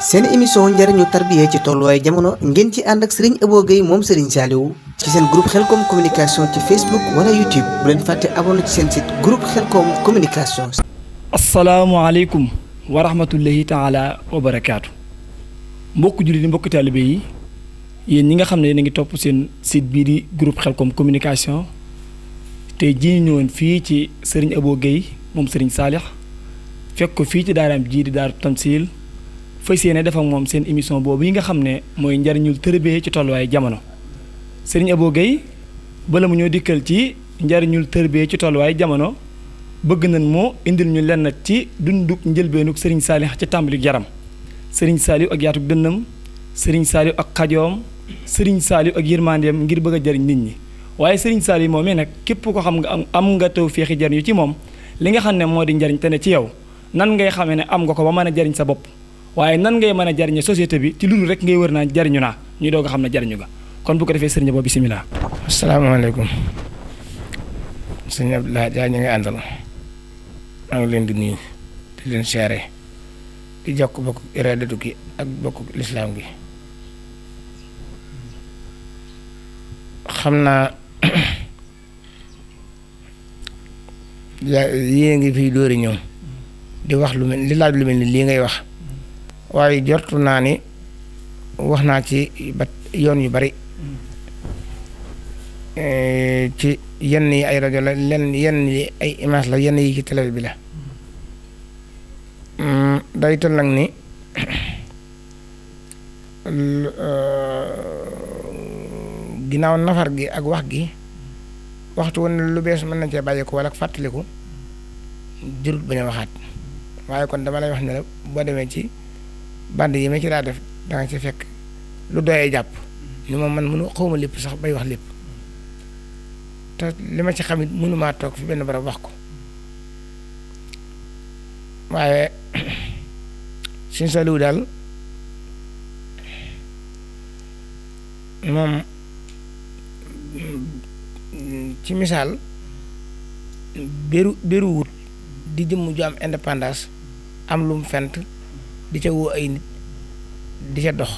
seen émission njariñu tarbiya ci tolluwaay jamono ngeen ci ànd ak Serigne Abo Gueye moom Serigne Saliou ci seen groupe Khelcom communication ci Facebook wala YouTube bu leen fàtte abonné ci seen site groupe Khelcom communication. asalaamaaleykum wa rahmatullahi taala wa barakaatu. mbokku jullit yi mbokku taalibe yi yéen ñi nga xam ne yéen a ngi topp seen site bii di groupe Khelcom communication tey jii ñu ñëwoon fii ci Serigne Abo Gueye moom Serigne Salih fekk ko fii ci daaraam jii di Daaru Tansil fas yéene def ak moom seen émission boobu yi nga xam ne mooy njariñul tërbiya ci tolluwaay jamono Serigne Abo Gueye bala mu ñoo dikkal ci njariñul tërbiya ci tolluwaay jamono bëgg nañ moo indil ñu lenn ci dunduk njëlbeenuk Serigne Salih ci tàmbalik yaram Serigne Saliou ak yaatuk dënnam Serigne Saliou ak xajoom Serigne Saliou ak yërmandeem ngir bëgg a jariñ nit ñi waaye Serigne Saliou moomee nag képp ko xam nga am nga taw feexi jariñu ci moom li nga xam ne moo di njariñ te ne ci yow nan ngay xamee ne am nga ko ba mën a jariñ sa bopp waaye nan ngay mën a jariñe société bi ci loolu rek ngay wër naa jariñu naa ñuy doog a xam ne jariñu nga kon bu ko defee Serigne Abo bisimilah. asalaamaaleykum sëñ Abdoulaye Dia ñu ngi àndal maa ngi leen di nuyu di leen siyaare di jokk bokk iradatu gi ak bokk lislaam gi xam naa yéen ngi fii dóori ñëw di wax lu mel li laaj lu mel ni lii ngay wax waaye jortu naa ni wax naa ci ba yoon yu bari ci yenn yi ay rajo la yenn yi ay image la yenn yi ci télé bi la day toll nag ni ginnaaw nafar gi ak wax gi waxtu woon lu bees mën na cee bàyyeeku wala fàttaliku jërut bañ a waxaat waaye kon dama lay wax ne la boo demee ci band yi ma ci daa def da nga ci fekk lu doyee jàpp ni ma man mënu xawma lépp sax bay wax lépp te li ma ci xamit mënumaa toog fi benn barab wax ko waaye Serigne Saliou daal moom ci misaal béru wut di jëmm ju am indépendance am lu mu fent di ca woo ay nit di ca dox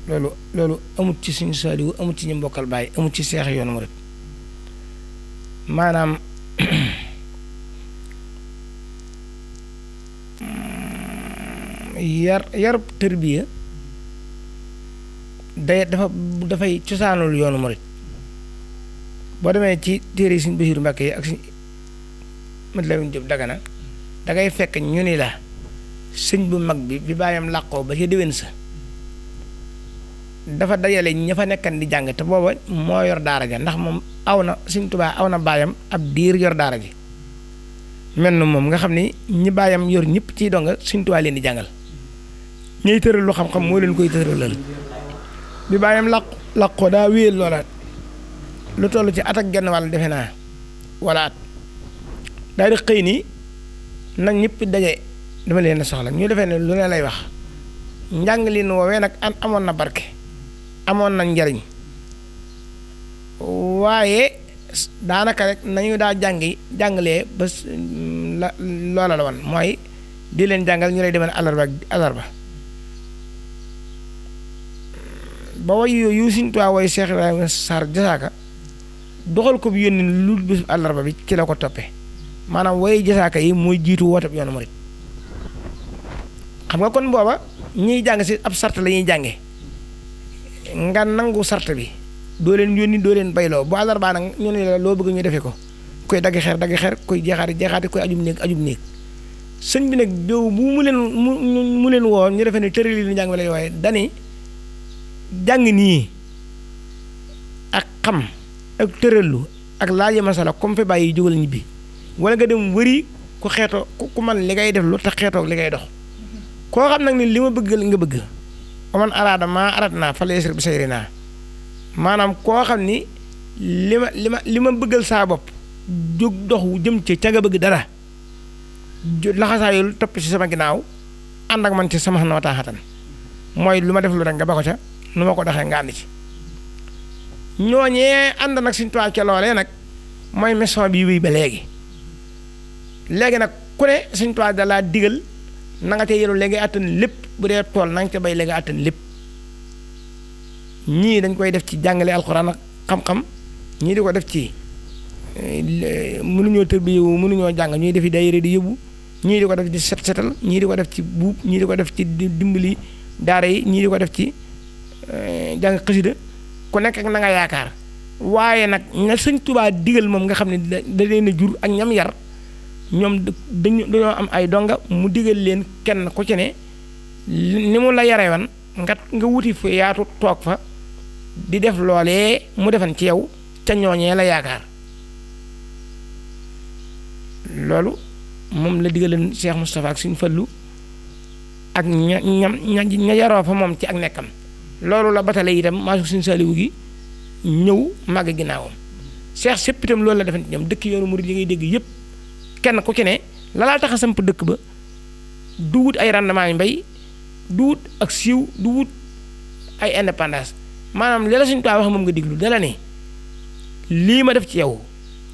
loolu amut ci Serigne Saliou amut ci ñu mbokkal baay amut ci seex yoonu murit maanaam yarub tërbiya dafay cosaanul yoonu murit boo demee ci téere Serigne Bassirou Mbacké yi ak Serigne Mat Lamin Jóob Dagana dangay fekk ñu ni la sëñ bu mag bi bàyyam làqoo ba ca déwén sa dafa dajale ña fa nekkan di jàng te booba moo yor daara ja ndax moom aw na Sëñ Tuubaa aw na baayam ab diir yor daara ji mel na moom nga xam ni ñi baayam yor ñëpp ciy donga Sëñ Tuubaa leen di jàngal ñuy tëral lu xam-xam moo leen koy tëralal bi baayam làqoo daa wéyal loola lu toll ci at ak genn wàll defe naa wala at daal di xëy ni nag ñëpp daje dama leen a soxla ñu defee ne lu ne lay wax njàng li nu woowee nag amoon na barke amoon na njariñ waaye daanaka rek nañu daa jàngalee ba loola la woon mooy di leen jàngal ñu lay demee alarba ba way yu Sëñ Tuubaa way Cheikh Ibrahima Sarr jasaaka doxal ko bi yónni lu bés àllarba bi ci la ko toppee maanaam way jasaaka yi mooy jiitu woote yoonu murit xam nga kon booba ñiy jàng si ab sart la ñuy jànge nga nangu sart bi doo leen yónni doo leen bayloo bu àllarbaa nag ñu ne la loo bëgg ñu defee ko koy daggi xeer koy jeexaati koy ajum néeg sëñ bi nag jow bu mu leen woo ñu defee ne tërali li njàng bi lay waaye dani jàng nii ak xam ak tëralu ak laaje masala comme fi bàyyi jógal ñibbi wala nga dem wëri ku xeetoo ku man li ngay def lu tax xeetoog li ngay dox koo xam nag ni li ma bëgg nga bëgg aman araada maa arat naa fa leesir bi sayri naa maanaam koo xam ni li ma bëggal saa bopp jóg dox jëm ca nga bëgg dara laxasaayul topp ci sama ginnaaw ànd ak man ci sama noo taaxatan mooy lu ma def lu rek nga ba ko ca nu ma ko doxee nga ànd ci ñooñee ànd nag Sëriñ Tuubaa ca loolee nag mooy mission bi wéy ba léegi nag ku ne Sëriñ Tuubaa da laa digal na nga tey yelu léegi àttan lépp bu dee tool na nga ca bay léegi àttan lépp ñii dañ koy def ci jàngale alxuraan ak xam-xam ñii di ko def ci mënuñoo tërbiyewu mënuñoo jàng ñuy defi daayira di yóbbu ñii di ko def ci setal ñii di ko def ci buub ñii di ko def ci dimbali daara yi ñii di ko def ci jàng xasida ku nekk ak na nga yaakaar waaye nag ña Sëñ Tuubaa digal moom nga xam ne da leen a jur ak ñam yar ñoom dañoo am ay donga mu digal leen kenn ku ci ne ni mu la yare wan nga wuti fu yaatu toog fa di def loolee mu defan ci yow ca ñooñee la yaakaar loolu moom la digaleen Cheikh Moustapha ak Sëñ Fallu ak ña yaroo fa moom ci ak nekkam loolu la batale itam maasu Sëñ Saaliwu gi ñëw màgg ginnaawam Cheikh sépp itam loolu la defan ci ñoom dëkk yoonu murid yi ngay dégg yëpp kenn ku ci ne la laa tax a samp dëkk ba du wut ay rendement yu mbay du wut ak siiw du wut ay indépendance maanaam li la Sëñ Tuubaa wax moom nga diglu dala ne lii ma def ci yow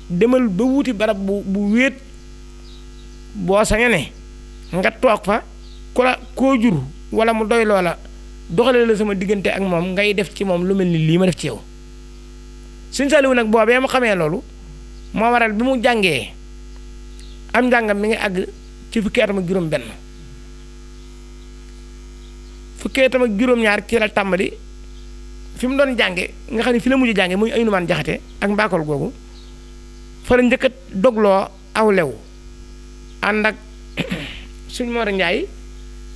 demal ba wuti barab bu wéet boo sañe ne nga toog fa ku la koo jur wala mu doy loola doxale la sama diggante ak moom ngay def ci moom lu mel ni lii ma def ci yow Sëñ Saaliwu nag boobee mu xamee loolu moo waral bi mu jàngee am njàngam mi ngi àgg ci fukki atam ak juróom benn fukki atam ak juróom-ñaar ci la tàmbali fi mu doon jànge nga xam ne fi la mujj jànge muy ay numaan jaxate ak mbaakol googu fa la njëkkat dogloo aw lew ànd ak Sëñ Mor Njaay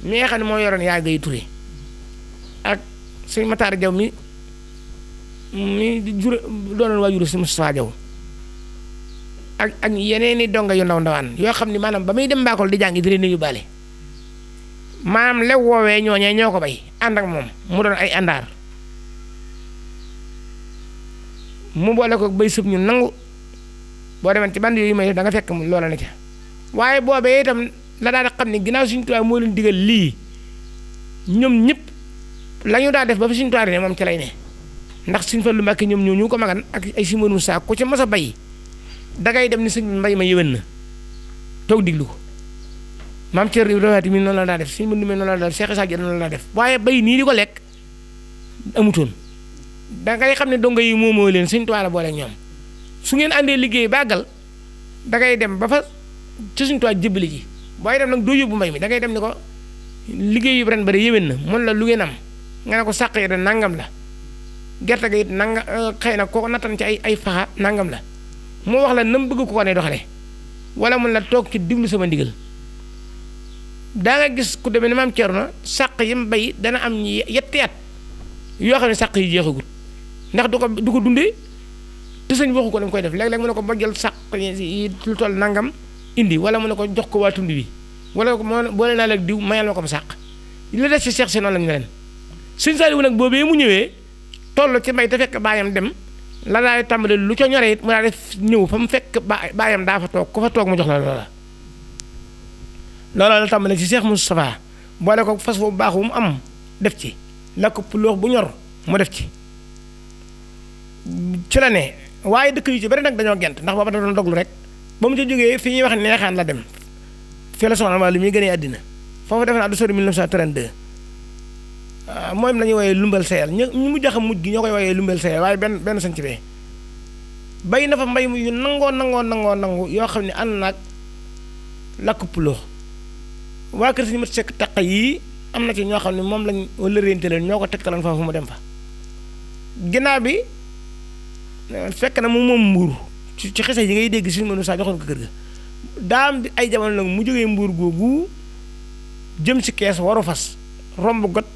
mi nga xam ne moo yoroon yaa gay Ture ak Sëñ Mataar Jaw mi jur doonoon waajuru Sëñ Mustafaa Jaw ak yeneeni donga yu ndaw ndawaan yoo xam ne maanaam ba muy dem mbaakol di jàngi di leen yóbbaale maanaam lew woowee ñooñee ñoo ko bay ànd ak moom mu doon ay àndaar mu boole ko bay sëb ñu nangu boo demee ci band yooyu may def da nga fekk mu loola na ca waaye boobee itam la daal di xam ne ginnaaw Sëñ Tuubaa moo leen digal lii ñoom ñëpp la ñu daa def ba fi Sëñ Tuubaa ne moom ci lay ne ndax Sëñ Fallu Mbàkke ñoom ñoo ñu ko magan ak ay Sëñ Muusaa ku ca mas a bay dangay dem ni sëñ mbay ma yëwén na toog diglu ko maam Thierno Ibrahima mi noonu la daa def Sëñ Mbënd mi noonu la daa def Cheikh Issa Diène noonu la daa def waaye bay nii di ko lekk amutoon dangay xam ne dongo yi moomoo leen Sëñ Tuubaa la boole ak ñoom su ngeen àndee liggéey bàggal dangay dem ba fa ci Sëñ Tuubaa jëbbali ji booy dem nag doo yóbbu mbay mi dangay dem ni ko liggéey yu ren ba de yëwén na mën la lu ngeen am nga ne ko sàq yi de nangam la gerte ga it nanga xëy na koo nattan ci ay faxa nangam la moo wax la nam bëgg ko ne doxale wala mun la toog ci diglu sama ndigal daa nga gis ku demee ni maam Cerno sàq yi mu bay dana am yetti at yoo xam ne sàq yi jeexagut ndax du ko dundee te sëñ waxu ko dama koy def léeg-léeg mu ne ko bojjal sàq yi lu toll nangam indi wala mu ne ko jox ko waa tund bi wala moo boole naa la diw mayal ma ko mu sàq li des ci seex si noonu lañu leen Sëñ Saaliwu nag boobee mu ñëwee toll ci mbay te fekk baayam dem la daay tàmbali lu ca ñoree it mu daa def ñëw fa mu fekk baayam daa fa toog ku fa toog mu jox la loola la tàmbali ci Cheikh Moustapha boole ko fas bu baax bu mu am def ci la ko puloox bu ñor mu def ci la ne waaye dëkk yu ci bari nag dañoo gent ndax booba da doon doglu rek ba mu ca jógee fi ñuy wax neexaan la dem fii la soxna ma li muy gënee àddina foofu defe naa du sori 1932 moom la ñuy woowee lumbal seyal ñu mujj a xam mujj gi ñoo koy woowee lumbal seyal waaye benn sañ ci bee bay na fa mbay mu yu nangu yoo xam ne ànd naag lakk puloox waa kër si mat sekk taq yii am na ci ñoo xam ne moom lañ wala réente leen ñoo ko tegtalan fa fu mu dem fa ginnaaw bi fekk na moom mbuur ci xese yi ngay dégg si mënu saa joxoon ko kër ga daam ay jamono nag mu jógee mbuur googu jëm si kees waru fas romb got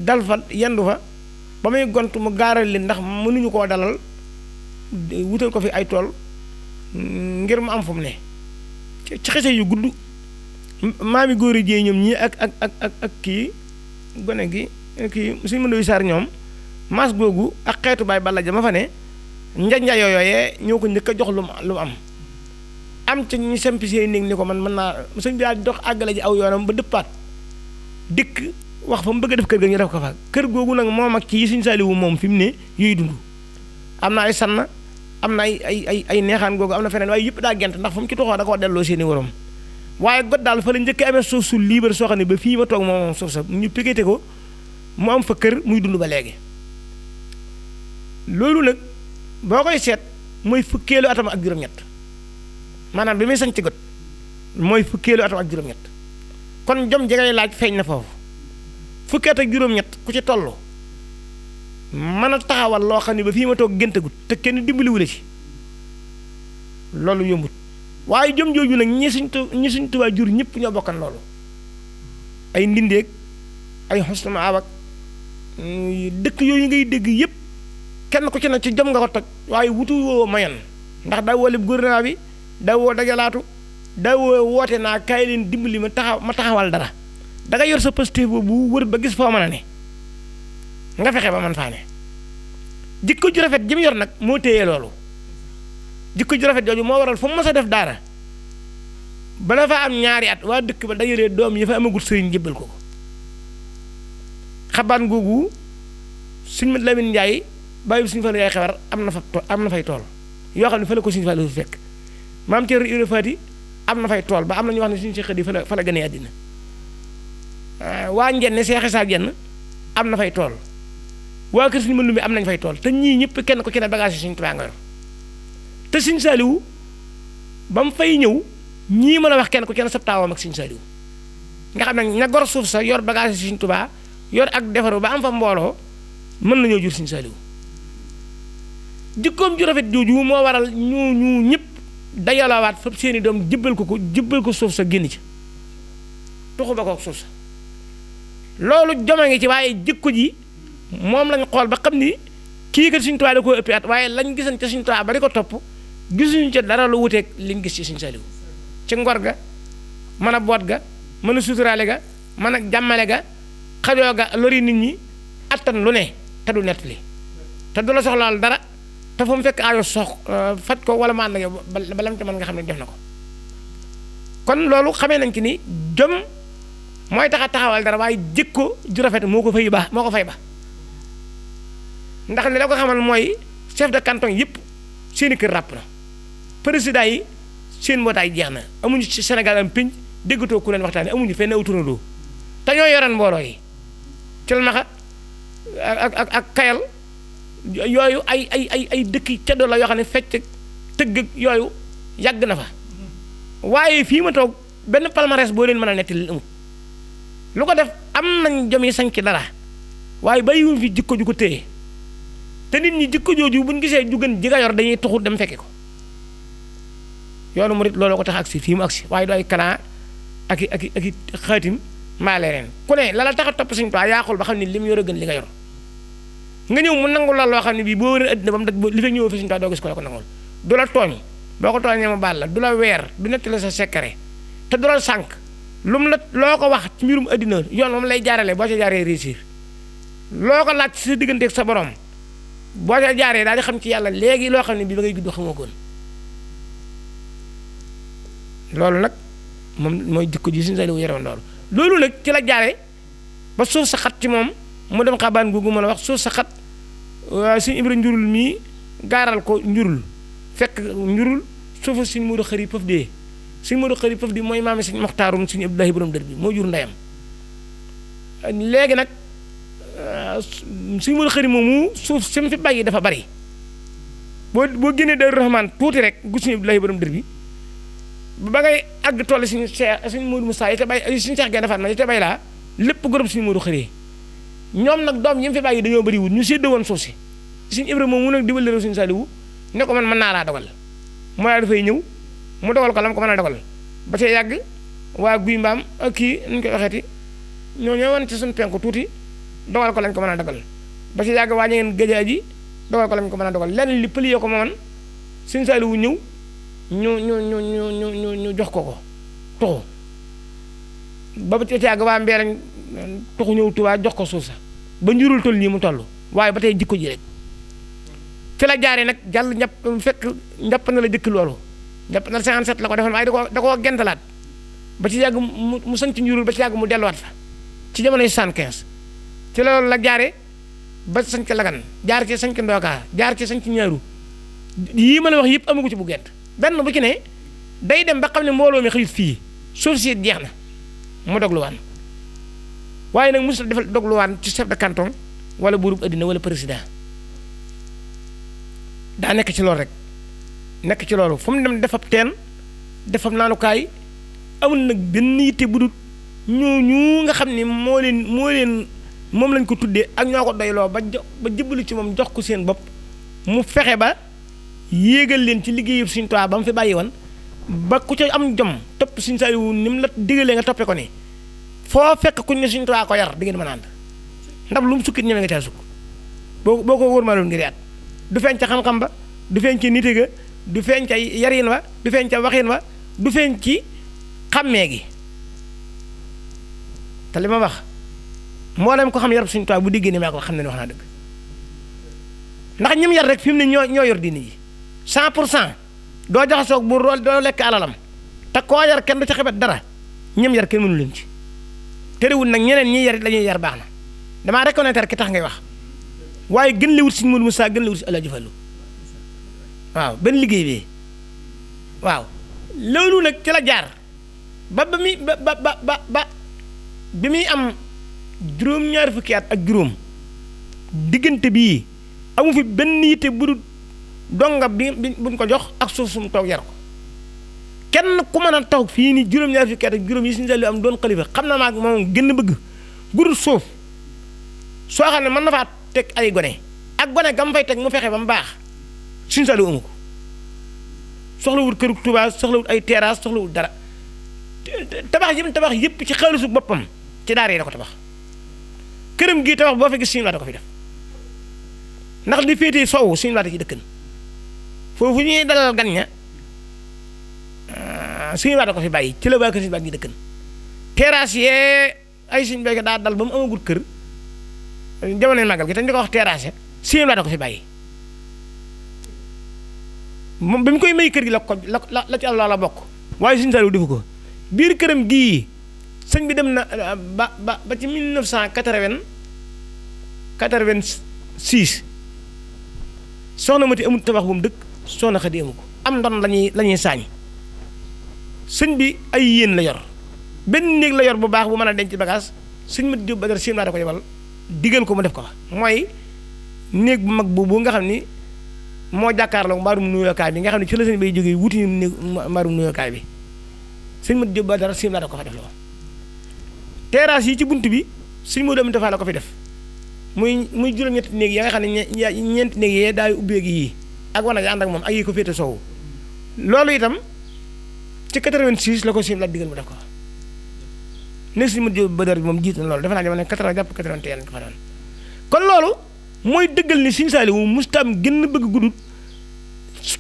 dal fa yendu fa ba muy gont mu gaaral leen ndax mënuñu koo dalal wutal ko fi ay tool ngir mu am fu mu ne ci xese yu gudd maami góor yi jéey ñoom ñii ak kii gone gi kii suñu mëndoy saar ñoom maas googu ak xeetu baay balla ja ma fa ne njaay yooyee ñoo ko njëkk a jox lu mu am am ca ñu sempi seen néeg ni ko man mën naa sëñ bi daal di dox àggale ji aw yoonam ba dëppaat dikk wax fa mu bëgg a def kër ga ñu def ko fa kër googu nag moom ak ci Sëñ Saaliwu moom fi mu ne yooyu dund am na ay sann am na ay neexaan googu am na feneen waaye yëpp daa gent ndax fu mu ci toxoo da koo delloo seeni waroom waaye got daal fa la njëkk amee suuf su libre soo xam ne ba fii ma toog moom suuf sa ñu piqueté ko mu am fa kër muy dund ba léegi loolu nag boo koy seet mooy fukkeelu atam ak juróom-ñett maanaam bi muy sañ ci got mooy fukkeelu atam ak juróom-ñett kon jom jegay laaj feeñ na foofu fukki at ak juróom-ñett ku ci toll mën a taxawal loo xam ne ba fii ma toog géntagut te kenn dimbaliwule ci loolu yombut waaye jom jooju nag ñi suñ Tuubaa jur ñëpp ñoo bokkan loolu ay ndindeeg ay xosna ma abak dëkk yooyu ngay dégg yëpp kenn ku ci ne ci jom nga ko toj waaye wutu woo mayan ndax daa woo lépp gouvernement bi daa woo dajalaatu daa woo woote naa kaay leen dimbali ma taxawal dara da nga yor sa positif boobu wër ba gis foo mën a ne nga fexe ba man faa ne jikko ju rafet ji mu yor nag moo téye loolu jikko ju rafet jooju moo waral fu mu mës a def daara bala fa am ñaari at waa dëkk ba dajalee doom yi fa amagul sëriñ jébbal ko xabaan googu suñ mat Lamin Njaay bàyyi suñu fa yaay xewar am na fay tool yoo xam ne fa la ko suñu fa la fekk maam Thierno Ibra Faty am na fay tool ba am na ñu wax ne suñu si xëy fa la gënee àddina waa Njenne Seex Isaa Jenn am na fay tool waa kër suñu mëndu mi am nañ fay tool te ñii ñëpp kenn ko ci ne bagage yi suñu Tuubaa nga yor te Sëñ Saaliwu ba mu fay ñëw ñii mën a wax kenn ku ci ne sab taawam ak Sëñ Saaliwu nga xam ne ña gor suuf sa yor bagage yi suñu Tuubaa yor ak defaru ba am fa mbooloo mën nañoo jur Sëñ Saaliwu jikkoom ju rafet jooju moo waral ñu ñëpp dajalawaat fab seeni doom jëbbal ko suuf sa génn ci tuxu ba ko suuf sa loolu joma ngi ci waaye jikko ji moom lañ xool ba xam ni kii kat Sëñ Tuubaa da koo ëppi at waaye lañ gisan ca Sëñ Tuubaa ba di ko topp gisuñu ca dara lu wuteeg liñ gis ci Sëñ Saaliwu ci ngor ga mën a boot ga mën a suturaale ga mën a jàmmale ga xajoo ga lori nit ñi attan lu ne te du nettali te du la soxlaal dara te fu mu fekk aajo faj ko wala ma ànd ak yow ba lam te mën nga xam ne def na ko kon loolu xamee nañ ci ni jom mooy tax a taxawal dara waaye jikko ju rafet moo ko fay ba ndax li la ko xamal mooy chef de canton yëpp seeni kër ràpp na président yi seen mbootaay jeex na amuñu ci Sénégal am pénc déggatoo ku leen waxtaane amuñu fenn autonomie te ñoo yoran mbooloo yi Cilmaxa ak Kayal yooyu ay dëkk ceddo la yoo xam ne fecc tëgg yooyu yàgg na fa waaye fii ma toog benn palmarès boo leen mën a nettali amut lu ko def am nañ jom yi sañ ci dara waaye bàyyiwuñ fi jikko ju ko téye te nit ñi jikko jooju buñ gisee ju gën ji nga yor dañuy tuxut dem fekke ko yoonu murit looloo ko tax agsi fii mu agsi waaye du ay kalan ak i xaatim maa leen ku ne la tax a topp Sëñ Tuubaa yaa xool ba xam ne li mu yor a gën li nga yor nga ñëw mu nangu la loo xam ne bii boo wëree addina ba mu daj li fekk ñëwoo fi Sëñ Tuubaa doo gis ko la ko nangul du la tooñ boo ko tooñee mu baal la du la weer du nettali sa secret te du la sànq lu mu la loo ko wax ci mbirum addina yoon moom lay jaarale boo ca jaaree réussir loo ko laaj sa digganteeg sa borom boo ca jaaree daal di xam ci yàlla léegi loo xam ne bii ba ngay judd xamoo ko woon loolu nag moom mooy jikko ji Sëñ Saaliwu yaroon loolu nag ci la jaaree ba suuf sa xat ci moom mu dem xabaan googu mën a wax suuf sa xat Sëñ Ibra njurul mii gaaral ko njurul fekk njurul suufu Sëñ Moodu Xari Pëf dee Sëñ Moodu Xari Pëf di mooy maami Sëñ Moxtaarum Sëñ Abdoulahi borom dër bi moo jur ndeyam léegi nag Sëñ Moodu Xari moomu suuf si mu fi bàyyi dafa bari boo génnee Daaru Rahmaan tuuti rek gu Sëñ Abdoulahi borom dër bi ba ngay àgg toll Sëñ Moodu Musaa yi te bay Sëñ Seex Gaynde Fatma yi te bay laa lépp gërëm Sëñ Moodu Xari ñoom nag doom yi mu fi bàyyi dañoo bëri wut ñu séddoo woon suuf si Sëñ Ibra moom mu nag dimbali réew Sëñ Saaliwu ne ko man mën naa laa dogal moo laa dafay ñëw mu dogal ko la mu ko mën a dogal ba ca yàgg waa guy mbaam ak kii nuñ koy waxeeti ñoo ñëwoon ci suñu penku tuuti dogal ko lañ ko mën a dogal ba ca yàgg waa ñu ngeen gëjaa ji dogal ko lañ ko mën a dogal lenn li pëli ko mooman Sëñ Saaliwu ñëw ñu jox ko tuxu ba ca yàgg waa Mbeerañ tuxu ñëw Tuubaa jox ko suuf sa ba njurul toll nii mu toll waaye ba tey jikko ji rek fi la jaaree nag jàll fekk njàpp na la jëkk loolu jàpp na 57 la ko defoon waaye da koo gentalaat ba ci yàgg mu sanc njurul ba ci yàgg mu delluwaat fa ci jamonoy 75 ci loolu la jaare ba sanc Lagan jaar ci sanc Ndoka jaar ci sanc Ñaaru yii ma la wax yëpp amagu ci bu gent benn bu ci ne day dem ba xam ne mbooloo mi xëyut fii suuf si jeex na mu dogluwaan waaye nag mosul defal dogluwaan ci chef de canton wala buurub addina wala président daa nekk ci loolu rek nekk ci loolu fu mu dem defab teen defab naanukaay amul nag benn yitte bu dul ñooñu nga xam ne moom lañ ko tuddee ak ñoo ko doyloo ba jëbbalu ci moom jox ko seen bopp mu fexe ba yéegal leen ci liggéeyu Sëriñ Tuubaa ba mu fi bàyyi woon ba ku ca am jom topp Sëriñ Saaliw ni mu la digalee nga toppee ko ni foo fekk ku ñu ne Sëriñ Tuubaa ko yar di ngeen mën a ànd ndax lu mu sukkit ñeme nga caa sukk boo ko wóor ma loon ngir yaat du feeñ ca xam-xam ba du feeñ ci nite ga du feeñ ca yarin wa du feeñ ca waxin wa du feeñ ci xàmmee gi te li ma wax mboolem ko xam yarab Sëriñ Tuubaa bu diggee ni maa ko xam ne wax naa dëgg ndax ñim yar rek fi mu ne ñoo yor diini yi 100% doo jaxasoog bu doo lekk alalam te koo yar kenn du ca xebet dara ñim yar kenn mënu leen ci terewul nag ñeneen ñi yar it la ñuy yar baax na damaa reconnaître ki tax ngay wax waaye gën la wut si Modou Moussa gën la wut si Alaaji Fallu waaw benn liggéey bi waaw loolu nag ci la jaar ba bi muy am juróom-ñaari fukki at ak juróom diggante bii amu fi benn yitte bu dul donga bi buñ ko jox ak suuf sum toog yar ko kenn ku mën a taw fii nii juróom-ñaari fukki at ak juróom yi Sëriñ Saaliw am doon xalifa xam na maag moom gën a bëgg gudul suuf soo xam ne mën na faa teg ay gone ak gone gam fay teg mu fexe ba mu baax Sëriñ Saaliw amu ko soxlawul këru Tuubaa soxlawul ay terrasse soxlawul dara tabax yi tabax yëpp ci xaalisu boppam ci daara yi da ko tabax këram gii tabax boo fa gis Sëriñ Laata ko fi def ndax li féetee sowu Sëriñ Laata ci dëkkan foofu ñuy dalal gan ña Sëriñ Laata ko fi bàyyi ci la waa kër Sëriñ Laata ñi dëkkan terrasse yee ay Sëriñ Béthio daa dal ba mu amagul kër jamonoy màggal gi te ñu ko wax terrasse Sëriñ Laata ko fi bàyyi moom bi mu koy may kër gi la ci Allah la bokk waaye Sëriñ Saaliw defu ko biir këram gii sëñ bi dem na ba ci 1986 soxna Mati amul tabax bu mu dëkk soxna Xadi amu ko am ndon lañuy saañ sëñ bi ay yéen la yor benn néeg la yor bu baax bu mën a denc bagage sëñ Mati Jóob Badar Sëriñ Laata ko yebal digal ko mu def ko fa mooy néeg bu mag boobu nga xam ni moo jàkkaarloo mbaarum nuyookaay bi nga xam ne ci la sëñ bay jógee wuti néeg mbaarum nuyookaay bi sëñ Mati Jóob Badar Sëriñ Laata ko fa def la terrasse yi ci bunt bi sëñ Moodu Aminta Fall la ko fi def muy juróom-ñetti néeg ya nga xam ne ñeenti néeg yee daay ubbeegi yii ak wana ànd ak moom ak yi ko féete soowu loolu itam ci 86 la ko Sëriñ Laata digal mu def ko ne sëñ Mati Jóob Badar bi moom jiitu na loolu defe naa jamono 80 jàpp 81 ko fa doon kon loolu mooy dëggal ni Sëriñ Saaliw mustaam gën bëgg guddut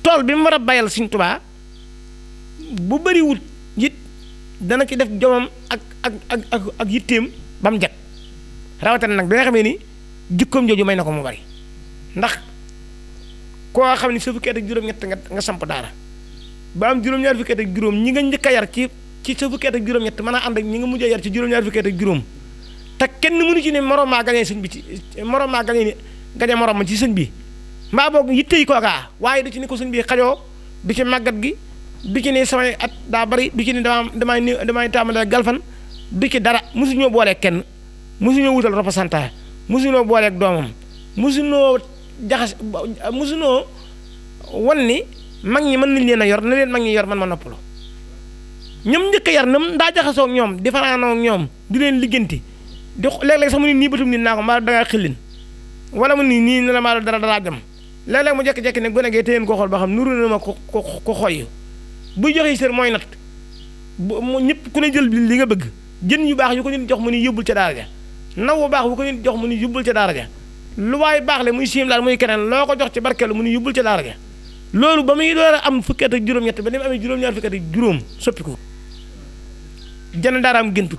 tool bi mu war a bayal Sëriñ Tuubaa bu bëriwut it dana ci def jomam ak yitteem ba mu jag rawatina nag bi nga xamee ni jikkoom jooju may na ko mu bari ndax koo xam ni sa fukki at ak juróom-ñett nga samp daara ba am juróom-ñaar fukki at ak juróom ñi nga njëkk a yar ci sa fukki at ak juróom-ñett mën a ànd ak ñi nga mujj a yar ci juróom-ñaar fukki at ak juróom te kenn mënu ci ne morom maa gañee sëñ bi ci morom maa gañee morom ma ci sëñ bi mbaa boog yitte yi kookaa waaye du ci ni ko sëñ bi xajoo du ci màggat gi du ci ne samay at daa bari du ci ne damay tàmbalee galfan du ci dara mosuñoo boolee kenn mosuñoo wutal représentant mosuñoo booleeg doomam mosuñoo jaxas mosuñoo wan ni mag ñi mën nañ leen a yor na leen mag ñi yor man ma noppalu ñoom njëkk a yar nam daa jaxasoo ak ñoom di fanaanoo ak ñoom di leen ligganti di léeg-léeg sax mu ni nii bëtum nit naa ko mbaa dangaa xillin wala mu ni nii ne la maa dara jam léeg-léeg mu jekki-jekki ne gone gee téyeen koo xool ba xam nuru na ma ko xoy buy joxe sër mooy nat mu ñëpp ku ne jël li nga bëgg jën yu baax yu ko nit jox mu ni yóbbul ca daara ja naw bu baax bu ko nit jox mu ni yóbbul ca daara ja lu waay baax le muy siim laal muy keneen loo ko jox ci barkeelu mu ni yóbbul ca daara ja loolu ba muy door a am fukki at ak juróom-ñett ba ni mu amee juróom-ñaar fukki at ak juróom soppiku jenn daaraam géntut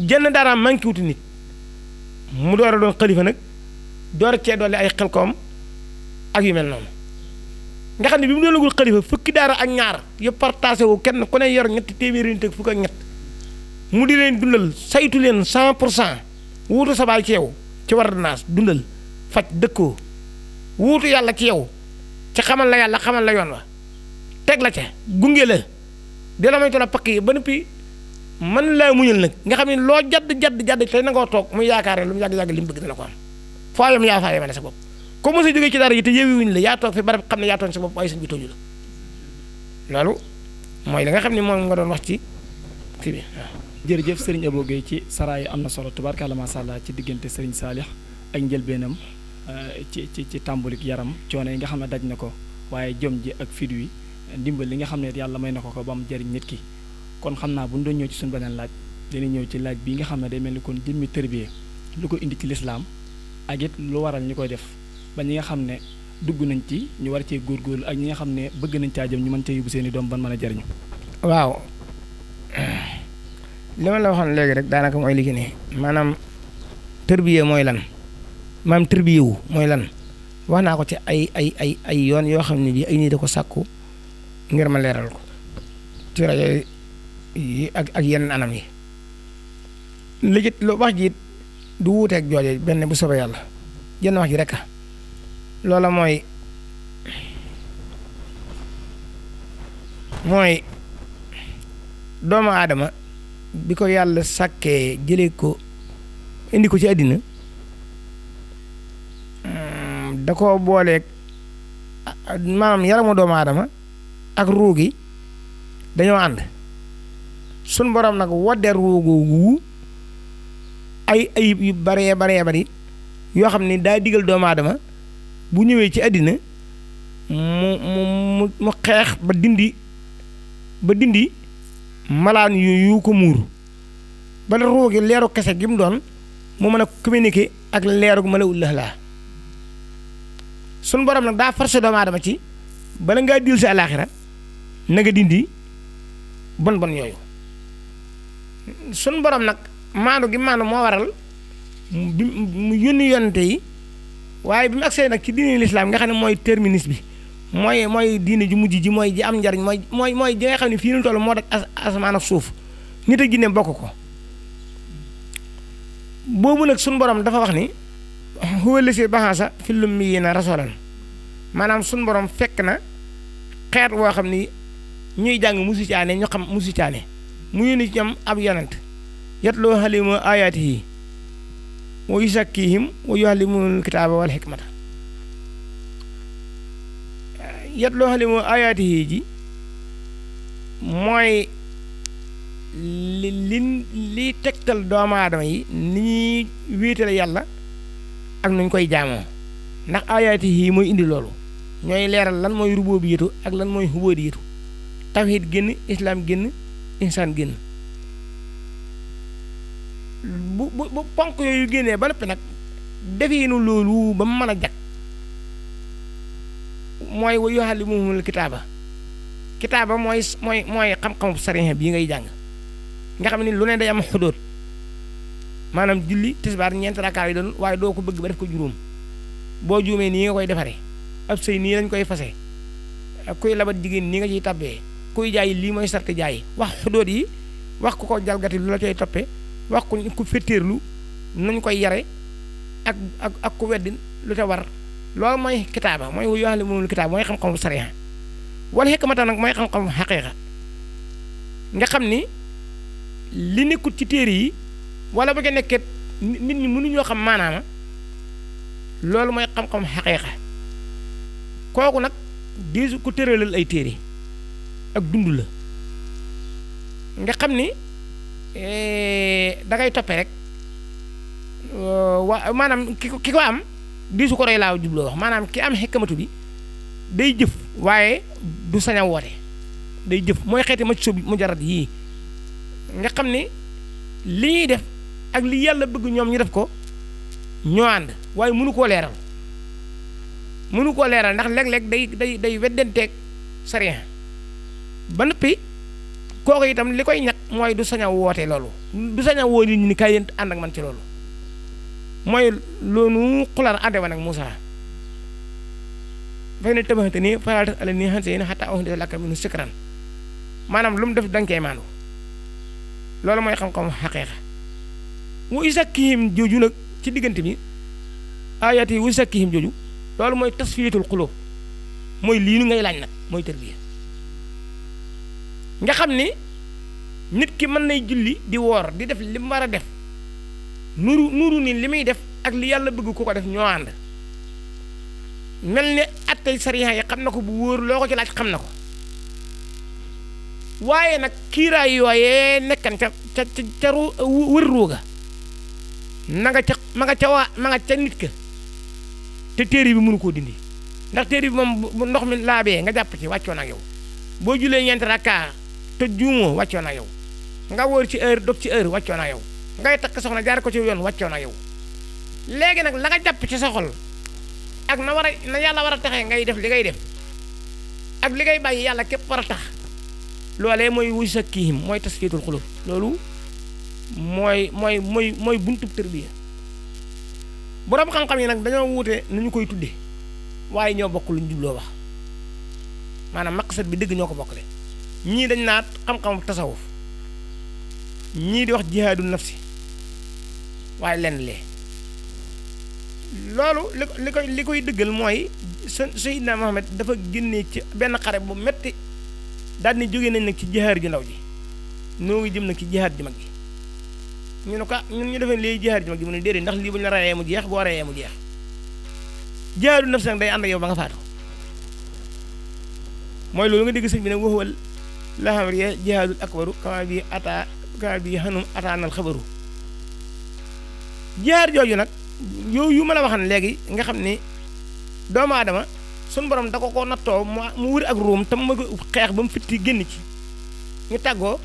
jenn daaraam manqué wuti nit mu door a doon xalifa nag door a cee dolli ay xelkoom ak yu mel noonu nga xam ne bi mu doonagul xalifa fukki daara ak ñaar yëpp partagé wu kenn ku ne yor ñetti téeméeri nit ak fukk ak ñett mu di leen dundal saytu leen 100% wuutu sa baay ci yow ci war naas dundal faj dëkkoo wuutu yàlla ci yow ci xamal la yàlla xamal la yoon wa teg la ca gunge la dina may tola pakk yi ba noppi man laa muñal nag nga xam ne loo jadd tey na ngoo toog muy yaakaar ne lu mu yàgg-yàgg li mu bëgg dina ko am foo yam yaa faa yemale sa bopp comme mos a jógee ci dara yi te yeewuñ la yaa toog fi barab xam ne yaa tooñ sa bopp waaye sëñ bi tooñu la loolu mooy li nga xam ne moom nga doon wax ci kii bi waaw. jërëjëf Serigne Abo Gueye ci saraay am na solo tubaarkàlla macha allah ci diggante Serigne Saalix ak njëlbeenam ci tàmbulik yaram coono yi nga xam ne daj na ko waaye jom ji ak fit wi ndimbal li nga xam ne yàlla may na ko ba mu jëriñ nit ki kon xam naa bu ñu doon ñëw ci suñu beneen laaj dañuy ñëw ci laaj bi nga xam ne day mel ni kon jëmmi tërbiye lu ko indi ci lislaam ak it lu waral ñu koy def ba ñi nga xam ne dugg nañ ci ñu war cee góorgóorlu ak ñi nga xam ne bëgg nañ caa jëm ñu mën cee yóbbu seen i doom ban mën a jëriñu. waaw li ma la waxoon léegi rek daanaka mooy li ki ne maanaam tërbiye mooy lan maanaam tërbiye wu mooy lan wax naa ko ci ay yoon yoo xam ne bii ay nit da ko sàkku ngir ma leeral ko ci rajo yi ak yenn anam yi léegi lu wax ji du wuuteeg jooje benn bu soobee yàlla jenn wax ji rek loola mooy doomu aadama bi ko yàlla sàkkee jëlee ko indi ko ci àddina da ko booleeg maanaam yaramu doomu aadama ak ruu gi dañoo ànd sun borom nag wadde ruugu wu ay ayib yu baree bari yoo xam ne daa digal doomu aadama bu ñëwee ci àddina mu xeex ba dindi malaan yu ko muur ba ruugi leeru kese gi mu doon mu mën a communiquer ak leeru malawul laa sun borom nag daa forcé doomu aadama ci bala ngaa dil si àllaaxira na nga dindi bon yooyu sun borom nag maandu gi maandu moo waral mu yónni yonente yi waaye bi mu agsee nag ci diine lislaam nga xam ne mooy terminus bi mooy diine ju mujj ji mooy ji am njariñ mooy ji nga xam ne fii nu toll moo daj asamaan ak suuf nit ak jinne bokk ko boobu nag sun borom dafa wax ni huwa llazii ba'asa fil ummiyyiina rasuulan maanaam sun borom fekk na xeet woo xam ni ñuy jàng musu caane ñu xam musu caane mu yónni ci ñoom ab yonent yatluu alayhim aayaatihi wa yuzakkiihim wa yu'allimuhumul kitaaba wal hikmata yatluu alayhim aayaatihi ji mooy li tegtal doomu aadama yi ni ñuy wéetale yàlla ak nuñ koy jaamoo ndax aayaatihi mooy indi loolu ñooy leeral lan mooy rubuubiyatu ak lan mooy ubuudiyatu tawhiid génn islaam génn insaan génn bu ponk yooyu génnee ba noppi nag defeenu loolu ba mu mën a jag mooy wa yu'allimuhumul kitaaba mooy xam-xamu sariya bii ngay jàng nga xam ne lu ne day am xudóot maanaam julli tisbaar ñeenti rakkaa yi doon waaye doo ko bëgg ba def ko juróom boo juumee nii nga koy defaree ab sëy nii lañ koy fase kuy labat jigéen nii nga ciy tabbee kuy jaay lii mooy sarti jaay wax xudóot yi wax ku ko jalgati lu la coy toppe wax ku féttéerlu nuñ koy yare ak ku weddi lu te war loolu mooy kitaaba mooy wu yoo xam ne moom kitaaba mooy xam-xamu sariya wala hikmata nag mooy xam-xamu xaqiiqa nga xam ni li nekkut ci téere yi wala bu ko nekkee nit ñi mënuñoo xam maanaama loolu mooy xam-xamu xaqiiqa kooku nag diisu ku tëralal ay téere ak dund la nga xam ni da ngay toppe rek maanaam ki ko am diisu ko roy laa jubloo wax maanaam ki am xikmatu bi day jëf waaye du sañ a woote day jëf mooy xeeti ma sóob mu jarat yii nga xam ni li ñuy def ak li yàlla bëgg ñoom ñu def ko ñoo ànd waaye mënu koo leeral ndax léeg-léeg day weddanteeg sariya ba noppi kooku itam li koy ñàkk mooy du sañ a woote loolu du sañ a woo nit ñi ni kaay yéen ànd ak man ci loolu mooy loolu xular ànde woon ak Moussa fay ne tabaxante nii faraatas ala nii xan seen xataa wax lakka minu sikran maanaam lu mu def danga koy maandu loolu mooy xam-xam xaqiiqa wu isakkihim jooju nag ci diggante bi ayat yi wu isakkihim jooju loolu mooy tasfiyatul xulóob mooy lii nu ngay laaj nag mooy tarbiya nga xam ni nit ki mën nay julli di woor di def li mu war a def nuru ni li muy def ak li yàlla bëgg ku ko def ñoo ànd mel ni attey sariya yi xam na ko bu wóor loo ko ci laaj xam na ko waaye nag kiiraay yooyee nekkan ca wër ruuga ma nga ca nit ka te téere bi mënu koo dindi ndax téere bi moom bu ndox mi laabee nga jàpp ci wàccoon ak yow boo julee ñeenti rakkaa te juumoo wàccoon ak yow nga wóor ci heure dog ci heure wàccoon ak yow ngay takk soxna jaar ko ci yoon wàccoon ak yow léegi nag la nga jàpp ci sa xol ak na yàlla war a taxee ngay def li ngay def ak li ngay bàyyi yàlla képp war a tax loolee mooy wuy sa kiihim mooy tasfiyatul xulub loolu mooy buntub tërbiya borom xam-xam yi nag dañoo wuute nu ñu koy tudde waaye ñoo bokk luñ jubloo wax maanaam maqsad bi dëgg ñoo ko bokkale ñii dañ naat xam-xam tasawuf ñii di wax jihaadu nafsi waaye lenn lee loolu li koy dëggal mooy Seydina Muhammad dafa génnee ci benn xare bu metti daal ni jógee nañ nag ci jihaar ju ndaw ji noo ngi jëm nag ci jihaar ji mag ji ñu ne ko ñun ñu defee lii jihaar ji mag ji mu ne déedéet ndax lii bu ñu la rayee mu jeex boo rayee mu jeex jihaadu nafsi nag day ànd ak yow ba nga faatu mooy loolu nga dégg sëñ bi nag waxuwal la xam rie jihaadul akbaru kama bi xanum ataanal xabaru jihaar jooju nag yu ma la waxan léegi nga xam ni doomu aadama sun borom da ko nattoo mu wër ak ruum tam ma ko xeex ba mu fitti génn ci ñu tàggoo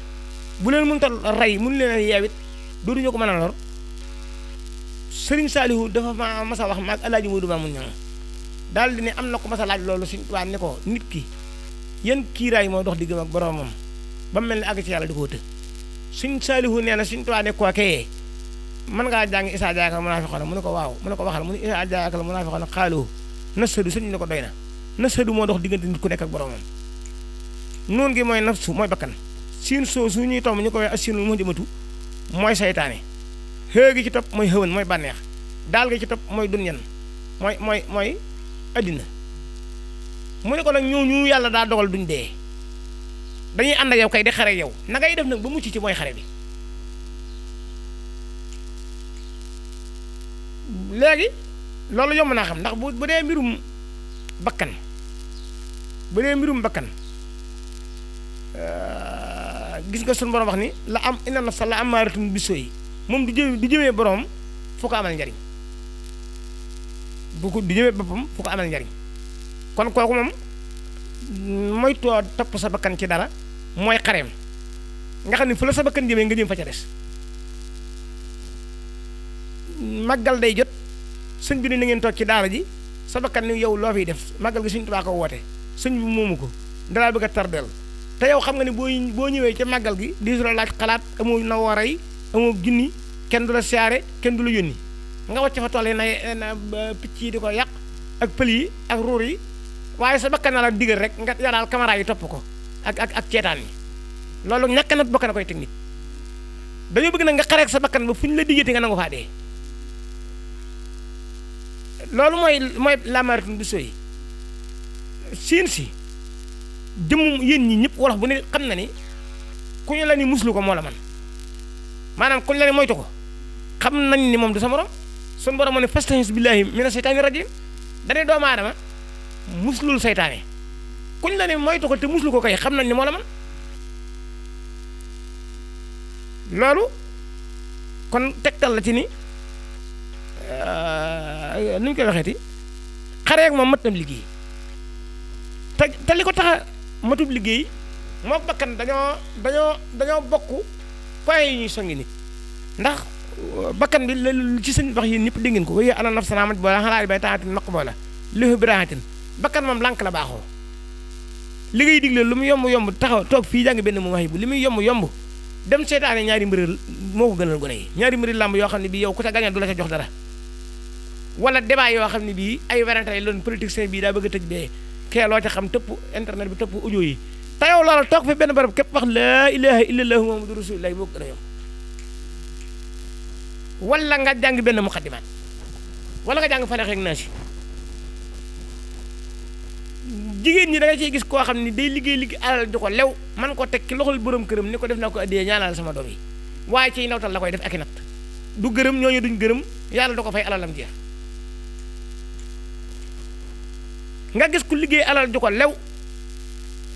bu leen mënta rey mënu leen a yeewit dootuñu ko mën a lor Sëriñ Saalihu dafa ma masa wax maag Alaaji Moodu Maamun ñoom daal di ne am na ko masa laaj loolu suñ waa ne ko nit ki yan kiiraay moo dox diggam ak boromam ba mu mel ne àgg ci yàlla di koo të Sëriñ Saalihu nee na suñ tuwaa ne koo kayee mën ngaa jàng isaa jaaka la munaafiqoona mu ne ko waaw mu ne ko waxal mu ne isaa jaaka la munaafiqoona xaaloo nasadu sëñ ne ko doy na nasadu moo dox diggante nit ku nekk ak boromam noonu gi mooy nafsu mooy bakkan siin soo su ñuy tomb ñu ko wax asiinul moo jëmatu mooy saytaane xëy gi ci topp mooy xëwan mooy bànneex daal gi ci topp mooy dunyan mooy addina mu ne ko nag ñooñu yàlla daa dogal duñ dee dañuy ànd ak yow kay di xare yow na ngay def nag ba mucc ci mooy xare bi léegi loolu yomb naa xam ndax bu dee mbirum bakkan gis nga suñu borom wax ni la am inna nafsa la amaaratun bisooyi moom du jëmee borom fu ko amal njariñ du jëmee boppam fu ko amal njariñ kon kooku moom mooy too topp sa bakkan ci dara mooy xareem nga xam ne fu la sa bakkan jëmee nga jëm fa ca des màggal day jot sëñ bi ne na ngeen toog ci daara ji sa bakkan ni yow loo fiy def màggal gi Sëñ Tuubaa ko woote sëñ bi moomu ko dalaa bëgg a tardeel te yow xam nga ne boo ñëwee ca màggal gi di la laaj xalaat amoo na war ay amoo junni kenn du la siyaare kenn du la yónni nga wàcc fa tool yi na picc yi di ko yàq ak pël yi ak ruur yi waaye sa bakkan na la digal rek nga yaraal caméra yi topp ko ak ceetaan yi loolu ñàkk na bakkan a koy technique dañoo bëgg nag nga xareek sa bakkan ba fu ñu la diggante nga nangu faa dee loolu mooy laamaratun bi sooy siin si jëmm yéen ñi ñëpp wolof bu ne xam na ni ku ñu la ni muslu ko moo la man maanaam ku ñu la ni moytu ko xam nañ ni moom du sa morom sun borom moo ne fasta'iz billahi mina seytaani rajim danay doomu aadama muslul seytaane ku ñu la ni moytu ko te muslu ko kay xam nañ ni moo la man loolu kon tegtal la ci ni nu ñu koy waxeeti xareek moom mat nam liggéey te li ko tax a matub liggéey moo bakkan dañoo bokk point yi ñuy songi nit ndax bakkan bi ci sëñ wax yéen ñëpp dégg ngeen ko wéy ana naf sanaamat boola xalaali bay taatin maq boola léfu birahatin bakkan moom lànk la baaxoo li ngay digle lu mu yomb taxaw toog fii jàng benn mu wax yi bu li muy yomb dem seetaane ñaari mbir moo ko gënal gone yi ñaari mbiri làmb yoo xam ne bii yow ku ca gañe du la ca jox dara wala débat yoo xam ne bii ay werante lay loon politicien bii daa bëgg a tëj bee kee loo ca xam tëpp internet bi tëpp audio yi te yow loola toog fi benn barab képp wax laa ilaha illallah muhammadu rasulullah moo gën a yomb wala nga jàng benn muqaddimaat wala nga jàng faleex ak naasi jigéen ñi da nga ciy gis koo xam ni day liggéey alal ju ko lew man ko teg ci loxol borom këram ni ko def naa ko addiyee ñaanal sama doom yi waaye ciy nawtal la koy def ak i natt du gërëm ñooñu duñ gërëm yàlla da ko fay alalam jeex nga gis ku liggéey alal ju ko lew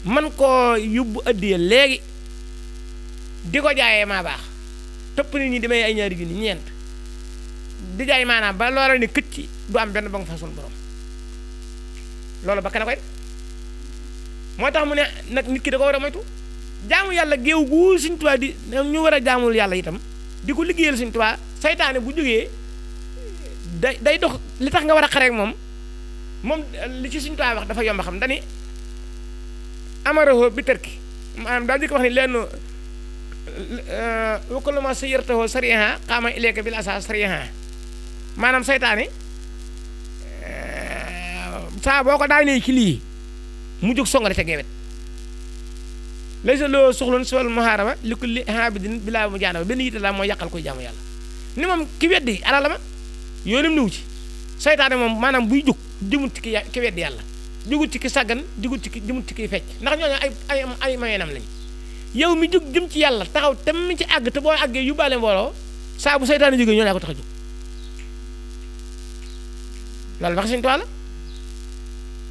man koo yóbbu addiyee léegi di ko jaayee maa baax topp nit ñi di may ay ñaari junni ñeent di jaay maanaam ba loola ni këcc du am benn ba nga fa sun borom loolu ba kana koy moo tax mu ne nag nit ki da ko war a moytu jaamu yàlla géew gu Sëñ Tuubaa di ñu war a jaamul yàlla itam di ko liggéeyal Sëñ Tuubaa saytaane bu jógee day dox li tax nga war a xareek moom li ci Sëñ Tuubaa wax dafa yomb xam dani amaraho bi tërki maanaam daal di ko wax ni leen wakkaluma sa yërtahoo sariha xaama ileeka bil asa sariha maanaam saytaane saa boo ko daanee ci lii mu jóg songale ca geewet lay sa loo soxloon si wàllu muhaaraba li ko li habidin bilaa mu jaanaba benn yitte la mooy yàqal koy jaamu yàlla ni moom ki weddi alal ma yoonam niwu ci saytaane moom maanaam buy jóg jëmut ci ki weddi yàlla jógut ci ki sàggan jógut ci ki jëmut ci kiy fecc ndax ñooñu ay mayeenam lañ yow mi jóg jëm ci yàlla taxaw te mi ci àgg te boo àggee yóbbaale mbooloo saa bu saytaane jógee ñoo laa ko tax a jóg loolu wax Sëñ Tuubaa la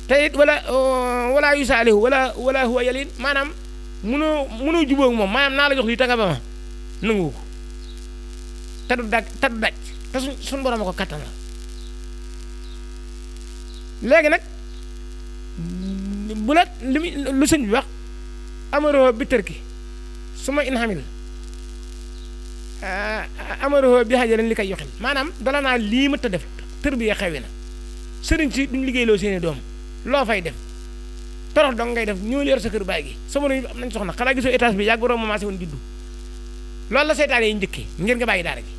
te it wala yusaalihu wala huwa yalin maanaam mënoo jubóog moom maanaam naa la jox lii tanga ba ma nangu ko te du daj te suñ borom a ko kattan la léegi nag bu la lu sëñ bi wax amaroo bi tërki su ma in xamil amaroo bi xajaleen li koy yoxil maanaam dala naa lii ma ta def tër bi xewi na sëriñ si duñ liggéey loo seeni doom loo fay def torox dong ngay def ñoo leer sa kër baay gi sama nuyu am nañ soxna xanaa gisoo étage bi yàgg borom commencé woon juddu loolu la seytaane yi njëkkee ngir nga bàyyi daara gi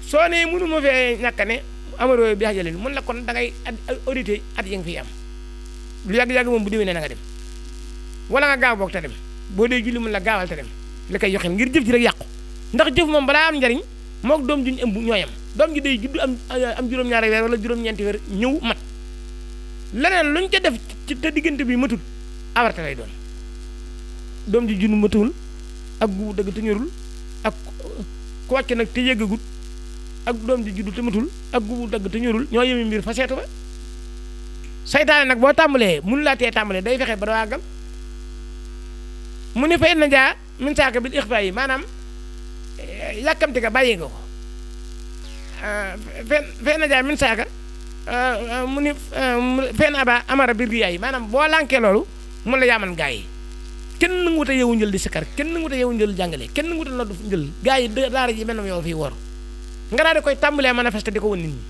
soo nee mënu ma fee ñàkk ne amaroo bi xajaleen mun la kon da ngay audité at yi nga fiy am lu yàgg-yàgg moom bu déwénee na nga dem wala nga gaaw boog te dem boo dee julli mun la gaawal te dem li koy yoxel ngir jëf ji rek yàqu ndax jëf moom balaa am njariñ mook doom juñ ëmb ñooyam doom ji day judd am juróom-ñaari weer wala juróom-ñeenti weer ñëw mat leneen luñ ca def ci te diggante bi matul awarte lay doon doom ji junn matul ak gubu dëgg te ñorul ak ku wàcc nag te yëggagut ak doom ji juddu te matul ak gubu dëgg te ñorul ñoo yemi mbir fa seetu ba saytaane nag boo tàmbalee mun laa tee tàmbalee day fexe ba doo àggal mu ne fay na jaa min saaka bil ixfa yi maanaam yàkkamti ka bàyyi nga ko fay na jaa min saaka mu ni fenn aba amara bir yaay maanaam boo lànkee loolu mun la yaaman gaa yi kenn nangu wut a yeewu njël di sikkar kenn nangu wut a yeewu njël jàngale kenn nangu wut a noddu njël gaa yi daara ji mel na yow fii woor nga daal di koy tàmbalee manifester di ko wan nit ñi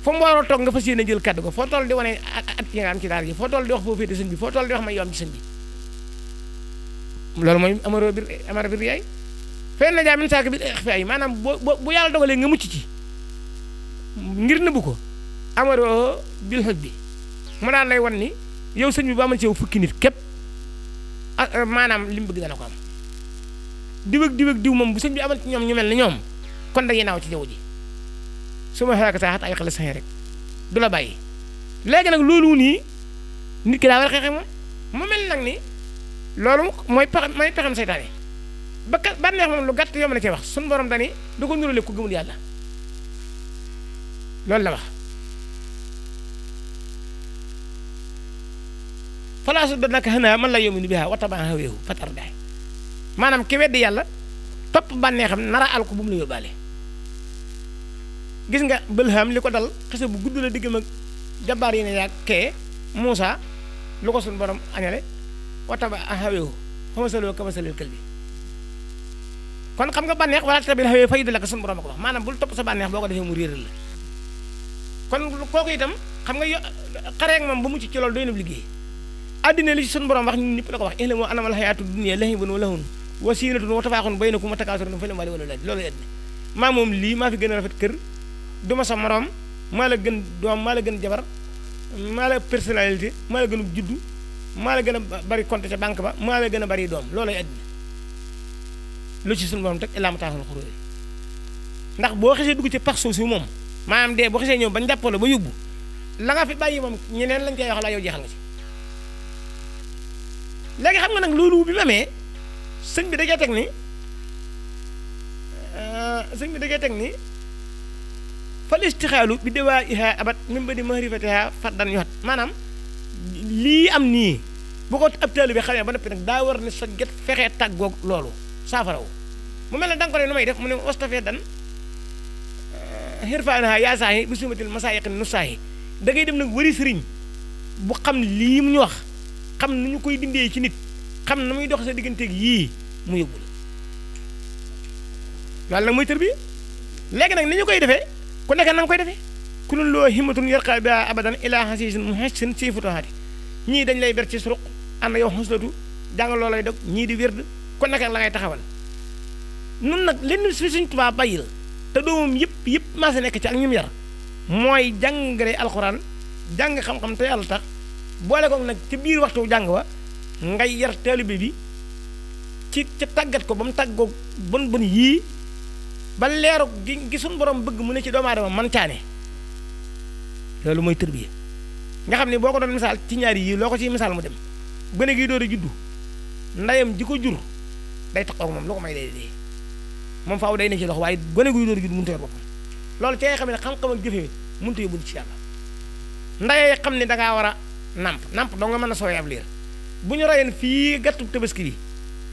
fu mu waroo toog nga fas yéene jël kaddu ko foo toll di wane at yi nga am ci daara ji foo toll di wax foo féete sëñ bi foo toll di wax may yoom ci sëñ bi loolu mooy amara bir yaay fenn na jaa min saaka bi ay maanaam bu yàlla dogalee nga mucc ci ngir nëbbu ko amaroo bil xëj bi mu daan lay wan ni yow sëñ bi ba amal ci yow fukki nit képp maanaam li mu bëgg dana ko am diw ak diw moom bu sëñ bi amal ci ñoom ñu mel ni ñoom kon dañuy naaw ci jaww ji su ma xalaat saa ay xale saxee rek du la bàyyi léegi nag loolu nii nit ki daa war a xeexe moom mu mel nag ni loolu mooy pexem seytaane ba neex moom lu gàtt yomb na cee wax suñu borom dani du ko nurale ku gëmul yàlla loolu la wax falaasu da naka xanaa man la yominu biha watabaa haweehu fatar daay maanaam ki weddi yàlla topp bànneexam nara al ko bu mu la yóbbaale gis nga bëlham li ko dal xese bu gudd la diggam ak jabaar yi ne yaa kee Muusa lu ko suñu borom añale watabaa haweehu xamasaloo kamasalil kël bi kon xam nga bànneex wala tabil hawee fay di la ko suñu borom a ko wax maanaam bul topp sa bànneex boo ko defee mu réeral la kon kooku itam xam nga xareek moom ba mucc ci loolu doy na liggéey addina li ci suñu borom wax ñun ñëpp la ko wax ihlam annamal hayaatu dunya lahibun wa lahun wa zinatun wa tafaaxun baynakum wa takaasurun fil amwaali wal awlaad loolu addina maa fi gën a rafet kër du ma sa morom maa la gën doom maa la gën jabar maa la personnalité maa la gën a juddu maa la gën a bari compte ca banque ba maa la gën a bari doom loolay àddina lu ci suñu borom teg illaa mataaxul xuruur ndax boo xesee dugg ci pax suuf si moom maanaam dee boo xesee ñëw bañ jàppale ba yóbbu la nga fi bàyyi moom ñeneen lañ koy wax la yow jeexal nga ci léegi xam nga nag loolu bi mu amee sëñ bi dajee teg ni fal istixaalu bi dawaa iha abat min ba di mahrifatiha faddan yoxat maanaam lii am nii bu ko ab taalibe bi xamee ba noppi nag daa war ne sa get fexee tàggoog loolu saafaraw mu mel ne da nga ko ne nu may def mu ne ostafee dan xirfaanaha yaasaayi bu sumatil masaayiqin nusaayi da ngay dem nag wari sëriñ bu xam lii mu ñu wax xam nu ñu koy dindee ci nit xam na muy dox sa digganteeg yii mu yóbbu la loolu nag mooy tër bi léegi nag ni ñu koy defee ku nekk na nga koy defee ku lun loo himmatun yarqa bi abadan ilaa hasisin muhassin ci futuhaati ñii dañ lay ber ci suruq ànd yow xuslatu jàngal loo lay dog ñii di wérd ku nekk la ngay taxawal nun nag lenn fi Sëñ Tuubaa bàyyil te doomam yëpp maa si nekk ci ak ñum yar mooy jàngale alxuraan jàng xam-xam te yàlla tax boole ko nag ci biir waxtu jàng wa ngay yar taalibe bi ci tàggat ko ba mu tàggoog bon yii ba leeru gi suñu borom bëgg mu ne ci doomu aadama man caane loolu mooy tërbiya nga xam ne boo ko doon misaal ci ñaari yii loo ko ciy misaal mu dem gone gi door a juddu ndayam ji ko jur day taxaw moom lu ko may dee moom faaw day ne ci loxo waaye gone guy door a juddu mënut a yor boppam loolu ci nga xam ne xam-xam ak jëfe mënut a yóbbu ci yàlla ndayee xam ne dangaa war a namp doo nga mën a sooy ab liir bu ñu rayoon fii gàttu tabaski bi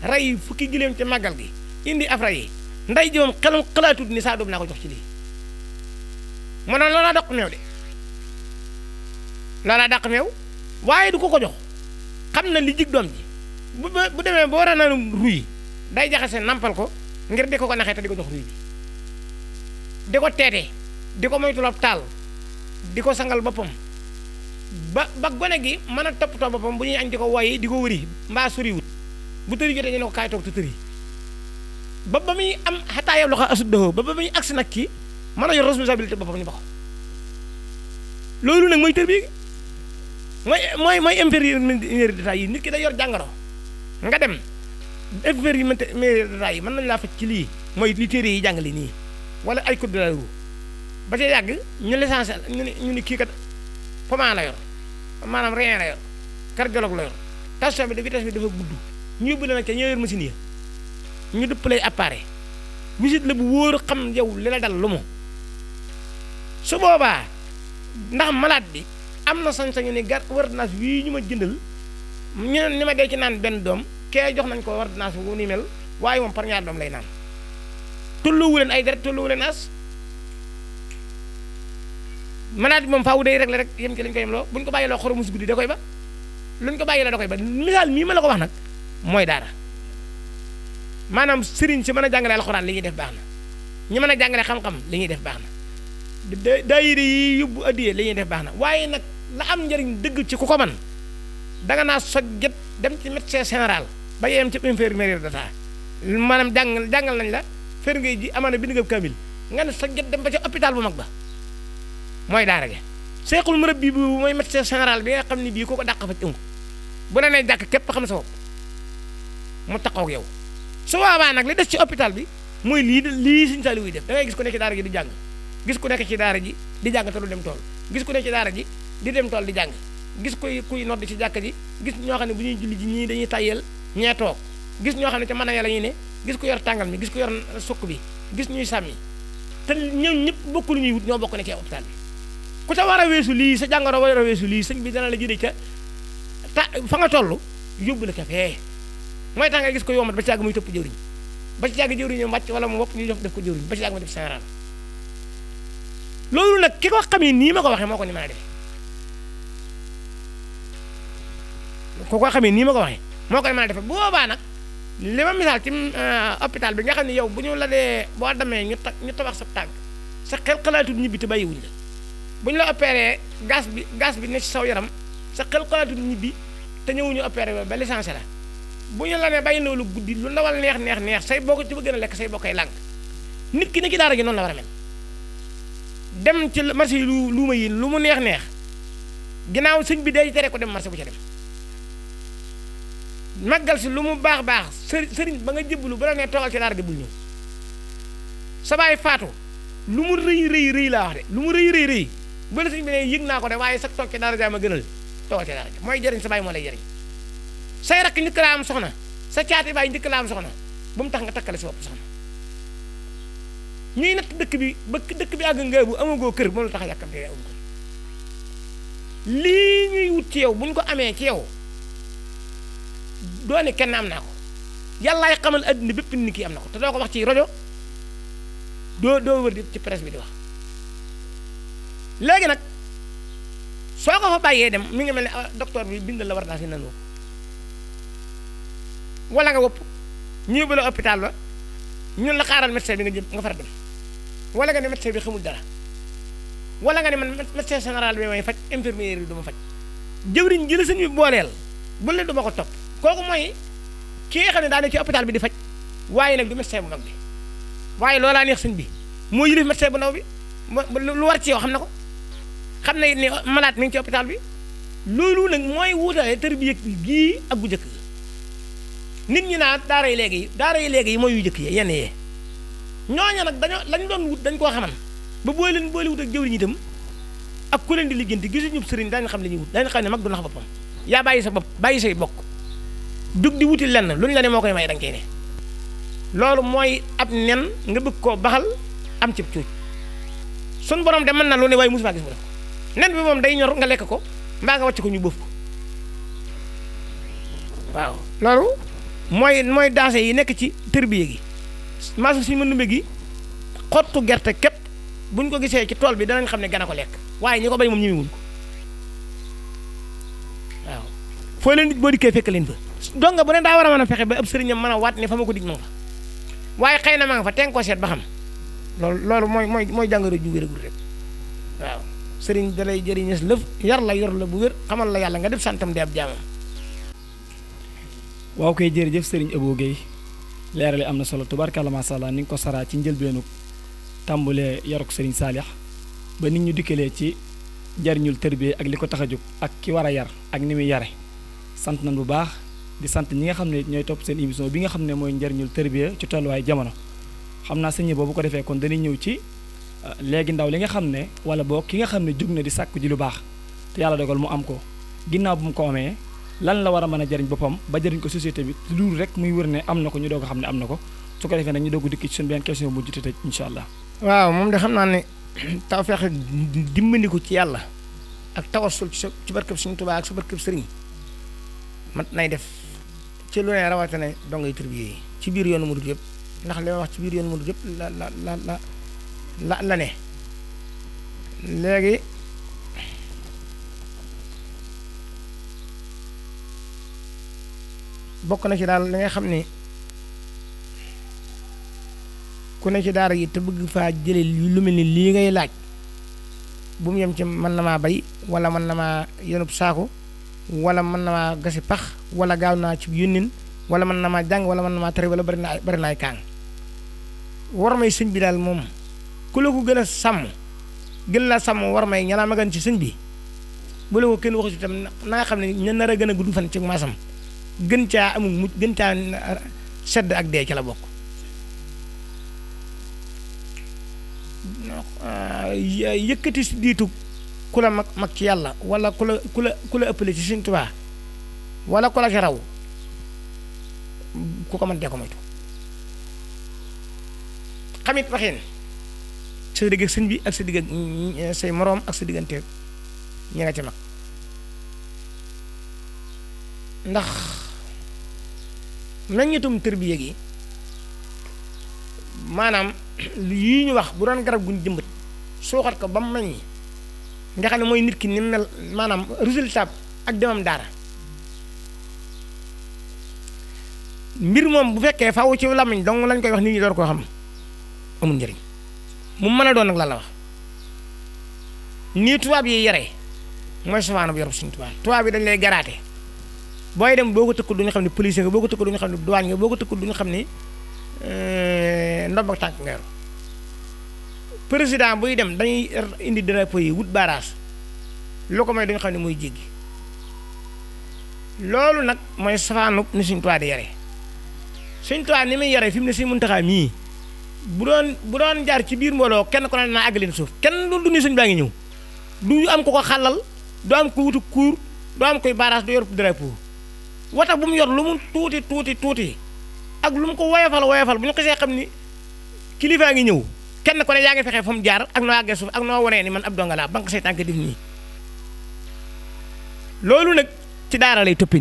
rey fukki gileem ci màggal gi indi afra yi nday ji moom xelam xalaatut ni saa doom naa ko jox ci lii mu ne loolaa dàq meew de loolaa dàq meew waaye du ko jox xam na li jig doom ji bu demee ba war a naan ruy day jaxase nampal ko ngir di ko naxee te di ko jox ruy bi di ko teete di ko moytuloo taal di ko sangal boppam ba gone gi mën a toppatoo boppam bu ñuy añ di ko woyi di ko wëri mbaa soriwut bu tëri jotee ñu ne ko kaay toog te tëri ba muy am xataa yow loxo asut dëxoo ba muy agsi nag ki mën a yor responsabilité boppam ñu ba ko loolu nag mooy tër bi mooy inférieur d'état yi nit ki day yor jàngoro nga dem inférieur d'état yi mën nañu laa faj ci lii mooy li téere yi jàngale nii wala ay code de la route ba ca yàgg ñu licencié ñu ni kii kat pommade la yor maanaam rien la yor cardiologue la yor tension bi de vitesse bi dafa gudd ñu yóbbu la nag ca ñoo yor machine yi ñu dëpp lay appareil visite la bu wóor xam yow li la dal lu mu su boobaa ndax malade bi am na sañ-sañu ni ordonnance wii ñu ma jëndal ñu ni ma dee ci naan benn doom kee jox nañ ko ordonnance wu ni mel waaye moom par ñaar doom lay naan tolluwu leen ay deret tolluwu leen as malade bi moom faaw day régler rek yem ci lañ ko yem loo buñ ko bàyyiloo xoromu si guddi da koy ba luñ ko bàyyiloo da koy ba misaal mii ma la ko wax nag mooy daara maanaam sëriñ si mën a jàngale alxuraan li ñuy def baax na ñi mën a jàngale xam-xam li ñuy def baax na daayira yi yóbbu addiyee li ñuy def baax na waaye nag la am njëriñ dëgg ci ku ko man danga naa sojjet dem ci médecin général ba yem ci infirmier d'état maanaam jàngal nañ la fer ngay ji amaana bind nga kamil nga ne sojjet dem ba ci hôpital bu mag ba mooy daara ge seexul mërëb bi bu mooy médecin général bi nga xam ne bii ku ko dàq fa ci ëngu bu la nee jàkk képp xam sa bopp mu taxaw ak yow su boobaa nag li des ci hôpital bi mooy lii Sëñ Saaliw wuy def da ngay gis ku nekk ci daara ji di jàng gis ku nekk ci daara ji di jàng te du dem tool gis ku nekk ci daara ji di dem tool di jàng gis kuy nodd ci jàkka ji gis ñoo xam ne bu ñuy julli ji ñii dañuy tayyel ñee toog gis ñoo xam ne ca mën a yàlla ñuy ne gis ku yor tàngal mi gis ku yor sukk bi gis ñuy sàmmi te ñoom ñëpp bokk lu ñuy wut ñoo bokk ne ci hôpital bi ku ca war a weesu lii sa jàngoro war a weesu lii sëñ bi dana la jëlee ca fa nga toll yóbbu la ca fee mooy tax nga gis ko yombat ba ci yàgg muy topp jëwriñ ba ci yàgg jëwriñ ñoom wàcc wala mu wopp ñu def ko jëwriñ ba ci yàgg ma def général loolu nag ki ko xamee nii ma ko waxee moo ko ni mën a defee ku ko xamee nii ma ko waxee moo ko ni mën a defee bu boobaa nag li ma misaal ci hôpital bi nga xam ne yow bu ñu la dee boo demee ñu tabax sa tànk sa xel xalaatul ñibbi te bàyyiwuñ la bu ñu la opéré gaz bi ne ci saw yaram sa xel xalaatul ñibbi te ñëwuñu opéré ba licencié la bu ñu la ne bàyyi loolu guddi lu ndawal neex say boo ko ci bëgg a lekk say bokkay lànk nit ki ne ci daara ji noonu la war a mel dem ci marché yi lu ma yi lu mu neex ginnaaw sëñ bi day tere ko dem marché bu ca dem màggal si lu mu baax baax sëriñ ba nga jébbalu ba la nee toogal ci daara di bul ñëw sa baay faatu lu mu rëy laa wax de lu mu rëy ba la sëñ bi ne yëg naa ko de waaye sax toog ci daara ja ma gënal toogal ci daara ja mooy jëriñ sa baay moo lay jëriñ say rakk njëkk laa am soxna sa caati baay njëkk laa am soxna bu mu tax nga takkale si bopp soxna ñuy natt dëkk bi ba dëkk bi àgg nga bu amagoo kër moo la tax a yàkkamte amagoo kër lii ñuy wut ci yow bu ñu ko amee ci yow doone kenn am naa ko yàllaay xamal adduna bépp nit ki am na ko te doo ko wax ci rajo doo wër di ci presse bi di wax léegi nag soo ko fa bàyyee dem mi ngi mel ne docteur bi bindal la war naa si nanoo wala nga wopp ñu yóbbu la hôpital ba ñun la xaaral médecin bi nga jëm nga far dem wala nga ne médecin bi xamul dara wala nga ne man médecin général bi may faj infirmier yi du ma faj jëwriñ ji la sëñ bi booleel bu la du ma ko topp kooku mooy ki nga xam ne daa ne ci hôpital bi di faj waaye nag du médecin bu mag bi waaye loolaa neex sëñ bi moo yilif médecin bu ndaw bi lu war ci yow xam na ko xam na ni malade mi ngi ci hôpital bi loolu nag mooy wuutale tërbiya gii ak bu njëkk nit ñi naa daara yi léegi yi mooy yu njëkk yi yenn yee ñooña nag lañ doon wut dañ koo xaman ba boole wut ak jëwriñ itam ak ku leen di liggéenti gisuñu sëriñ daañu xam li ñuy wut daañu xam ne mag du nax boppam yaa bàyyi sa bopp bàyyi say bokk dug di wuti lenn lu ñu la ne moo koy may danga koy ne loolu mooy ab nen nga bëgg koo baxal am cib cuuj sun borom de mën na lu ne waaye musuma gis mu def ko nen bi moom day ñor nga lekk ko mbaa nga wàcc ko ñu bëf ko waaw loolu mooy daase yi nekk ci tërbiye gi maasu si mëndumbe gi xottu gerte képp buñ ko gisee ci tool bi danañ xam ne gën a ko lekk waaye ñi ko bañ moom ñëwewuñ ko waaw foo leen nit boo dikkee fekk leen fa donc nga bu ne daa war a mën a fexe ba ab sëriñam mën a waat ne fa ma ko dij ma nga fa waaye xëy na ma nga fa teng ko seet ba xam loolu mooy jàngoro ju wéragul rek waaw sëriñ da lay jëriñes lëf yar la yor la bu wér xamal la yàlla nga def santam de ab jaamam. waaw koy jërëjëf sëriñ Abo Guèye leerale am na solo tubaarkàlla macha allah ni nga ko saraa ci njëlbeenu tàmbulee yaruk sëriñ Saalix ba nit ñu dikkalee ci njariñul tërbiye ak li ko tax a jóg ak ki war a yar ak ni muy yare sant nañ bu baax di sant ñi nga xam ne ñooy topp seen émission bi nga xam ne mooy njariñul tërbiye ci tolluwaay jamono xam naa sëñ boobu ko defee kon dañuy ñëw ci léegi ndaw li nga xam ne wala boo ki nga xam ne jóg na di sàkku ji lu baax te yàlla dogal mu am ko ginnaaw bu mu ko amee lan la war a mën a jariñ boppam ba jariñ ko société bi loolu rek muy wër ne am na ko ñu doog a xam ne am na ko su ko defee nag ñu doog a dikk ci suñu benn question bu jotee tëj incha allah. waaw moom de xam naa ne taw fexe dimbandiku ci yàlla ak tawassul ci barkeb Sëriñ Tuubaa ak su barkeb sëriñ mat nay def ci lu ne rawatina dongay tërbiye yi ci biir yoonu murid yëpp ndax li ma wax ci biir yoonu murid yëpp la ne léegi bokk na ci daal li nga xam ni ku ne ci daara yi te bëgg faa jële lu mel ni lii ngay laaj bu mu yem ci mën na maa bay wala mën na maa yenub saako wala mën na maa gasi pax wala gaaw naa ci yónnin wala mën na maa jàng wala mën na maa tere wala bari naay kaang war may sëñ bi daal moom ku la ko gën a sàmm gën laa sàmm war may ñanaa magan ci sëñ bi bu la ko kenn waxu ci tam na nga xam ne ña nar a gën a gudd fan ci maasam gën caa amul mujj gën caa sedd ak dee ca la bokk yëkkati si diitu ku la mag ci yàlla wala ku la ëppale ci Sëriñ Tuubaa wala ku la ci raw ku ko mën dee ko moytu xamit waxin sa digg ak sëñ bi ak sa digg ak say moroom ak sa diggante ñi nga ci mag ndax meññitum tërbiye gi maanaam yii ñu wax bu doon garab guñ jëmbat suuxat ko ba mu meññ nga xam ne mooy nit ki ni mel maanaam résultat ak demam daara mbir moom bu fekkee faaw ci làmmiñ dong lañ koy wax nit ñi door koo xam amul njëriñ mu mën a doon nag lan la wax nii tubaab yi yare mooy safaana bu yor suñu tubaab yi dañ lay garaate booy dem boo ko tëkkul duñu xam ne policier nga boo ko tëkkul duñu xam ne douane nga boo ko tëkkul duñu xam ne ndomb ak tànk nga yor président buy dem dañuy indi drapeau yi wut barrage lu ko may duñu xam ne muy jéggi loolu nag mooy safaanub ni Sëñ Tuubaa di yare Sëñ Tuubaa ni muy yare fi mu ne Sëñ Muntaxaa mii bu doon jaar ci biir mbooloo kenn ko ne naa àgg leen suuf kenn du ni sëñ baa ngi ñëw du am ko ko xàllal du am ko wutu kuur du am koy baaraas du yor drapeau wata bu mu yor lu mu tuuti ak lu mu ko woyofal bu ñu xisee xam ni kilifaa ngi ñëw kenn ko ne yaa ngi fexe fa mu jaar ak noo àggee suuf ak noo wanee ni man ab donga laa banque say tànk def nii loolu nag ci daara lay toppi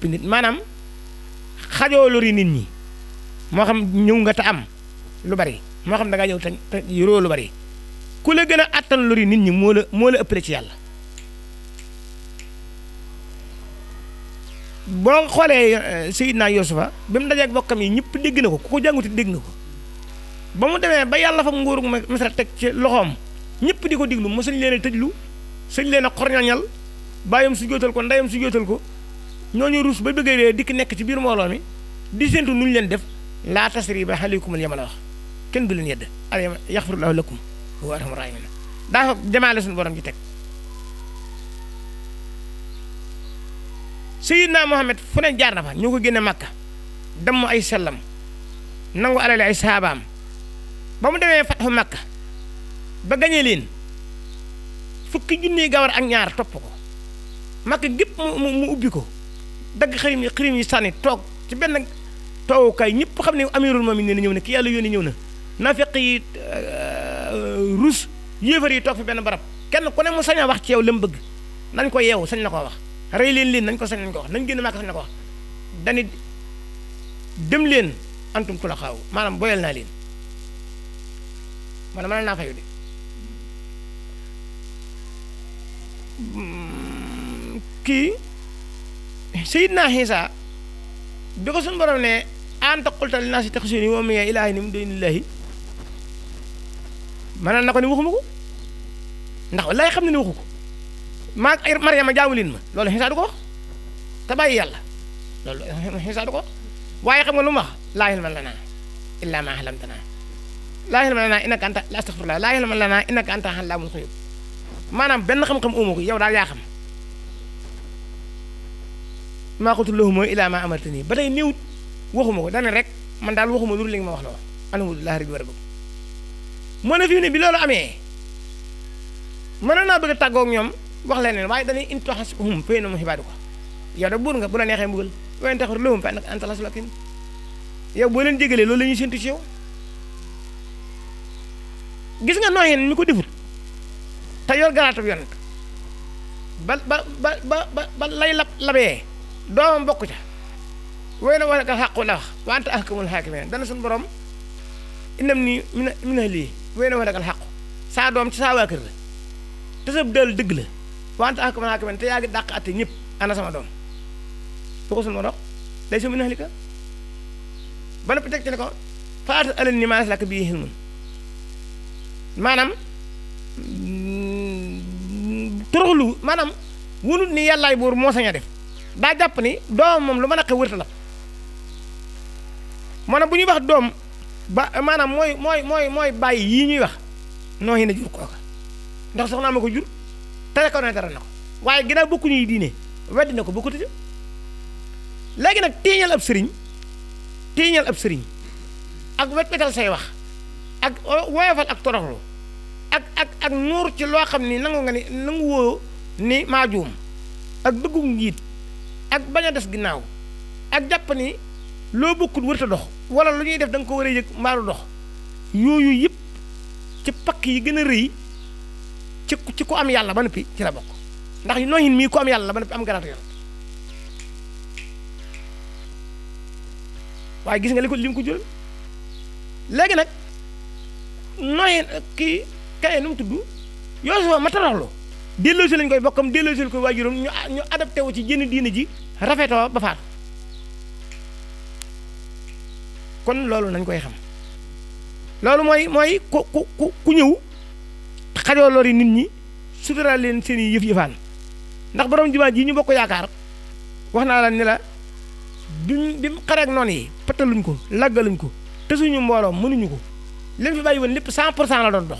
nit maanaam xajoo lori nit ñi moo xam ñëw nga te am lu bari moo xam da ngaa ñëw te yoroo lu bari ku la gën a attan lori nit ñi moo la ëppale ci yàlla boo xoolee Seydina Yuusufa bi mu dajeeg bokkam yi ñëpp dégg na ko ku ko jànguti dégg nga ko ba mu demee ba yàlla fa nguuru Misra teg ci loxoom ñëpp di ko diglu mu sañ leen a tëjlu sañ leen a xorñañal bàyyam su jootal ko ndeyam su jootal ko ñooñu ruus ba bëggee dee dikk nekk ci biir mbooloo mi di séntu nu ñu leen def laa tasriiba alaykumul yawma la wax kenn du leen yedd alyawma yaxfirullaahu lakum wa huwa arhamur raahimiin daa fa jamaale suñu borom ji teg Seydina Muhammad fu ne jaar na fa ñoo ko génne Makka damm ay sellam nangu alale ay saabaam ba mu demee fatxu Makka ba gañee leen fukki junniy gawar ak ñaar topp ko Makka gépp mu ubbi ko dagg xirim yi sànni toog ci benn toogukaay ñëpp xam ne amirul mu'miniin ñëw na ki yàlla yónni ñëw na naafeq yi rus yéefar yi toog fi benn barab kenn ku ne mu sañ a wax ci yow la mu bëgg nañ ko yeewu sañ na koo wax rey leen nañ ko sañ nañ ko wax nañ génn Makka sañ na ko wax dani dem leen antum tulaqaaw maanaam boyal naa leen maanaam mën naa fayu de kii Seydina Iisaa bi ko suñu borom ne anta qulta linnaasi ittaxizuunii wa ummiya ilaahayni min duunillaahi mënal na ko ni waxuma ko ndax wallaay xam ne ni waxu ko maag ay Maryama jaamu leen ma loolu Iisaa du ko wax te bàyyi yàlla loolu Iisaa du ko wax waaye xam nga lu mu wax laa ilma lanaa illaa maa allamtanaa laa ilma lanaa innaka anta astaghfirullaah laa ilma lanaa innaka anta allaamul ghuyuub maanaam benn xam-xam umu ko yow daal yaa xam maa qultu lahum illaa maa amartanii ba tey néewut waxuma ko dane rek man daal waxuma lu li nga ma wax la wax alhamdulilah rabbil aalamiin moo ne fii ne bi loolu amee mën naa bëgg a tàggoog ñoom wax leen waaye dañuy in tu'azzibhum fa innahum ibaaduk yow da buur nga bu la neexee mbugal wa in taghfir lahum fa innaka antal azizul hakiim yow boo leen jégalee loolu la ñuy séntu ci yow gis nga nooyeen mi ko defut te yor garaatab yonent ba lay labee doomam bokk ca wéy na wax xàqu la wax wa anta ahkamul haakimiin dana suñu borom inam nii min lii wéy na wax xàqu saa doom ci saa waa kër la te sa dël dëgg la wa anta ahkamul haakimiin te yaa ngi dàq atte ñëpp ana sama doom su ko suñu borom day sa min ahlika ba noppi teg ci ne ko faata alal ni maa laka bii ilmun maanaam toroxlu maanaam wunut ni yàllaay buur moo sañ a def daa jàpp ni doom moom lu mën a xew wërta la maanaam bu ñuy wax doom ba maanaam mooy bàyyi yii ñuy wax noo yi na jur kooka ndax soxnaa ma ko jur tere ko ne dara na ko waaye ginnaaw bokku ñuy diine weddi na ko bokkut ci léegi nag téeñal ab sëriñ ak wet-wetal say wax ak woyofal ak toroxlu ak nuur ci loo xam ni nangu woo ni maa juum ak bëggum njiit ak bañ a des ginnaaw ak jàpp ni loo bokkut wërta dox wala lu ñuy def da nga ko war a yëg mbaaru dox yooyu yëpp ci pakk yi gën a rëy ci ku am yàlla ba noppi ci la bokk ndax nooyin mii ku am yàlla ba noppi am garaatu yoon waaye gis nga li mu ko jural léegi nag nooyin kii kaye nu mu tudd Yuusufa ma toroxlu delloo si lañ koy bokkam delloo si koy waajuram ñu adapté wu ci jënn diine ji rafetoo ba faatu kon loolu nañ koy xam loolu mooy ku ñëw xajoo lori nit ñi suturaal leen seen i yëf-yëfaan ndax borom jumaa ji ñu bokk yaakaar wax naa la ni la bi mu xareek noonu yi pataluñ ko laggaluñ ko te suñu mbooloo mënuñu ko leen fi bàyyi woon lépp 100% la doon dox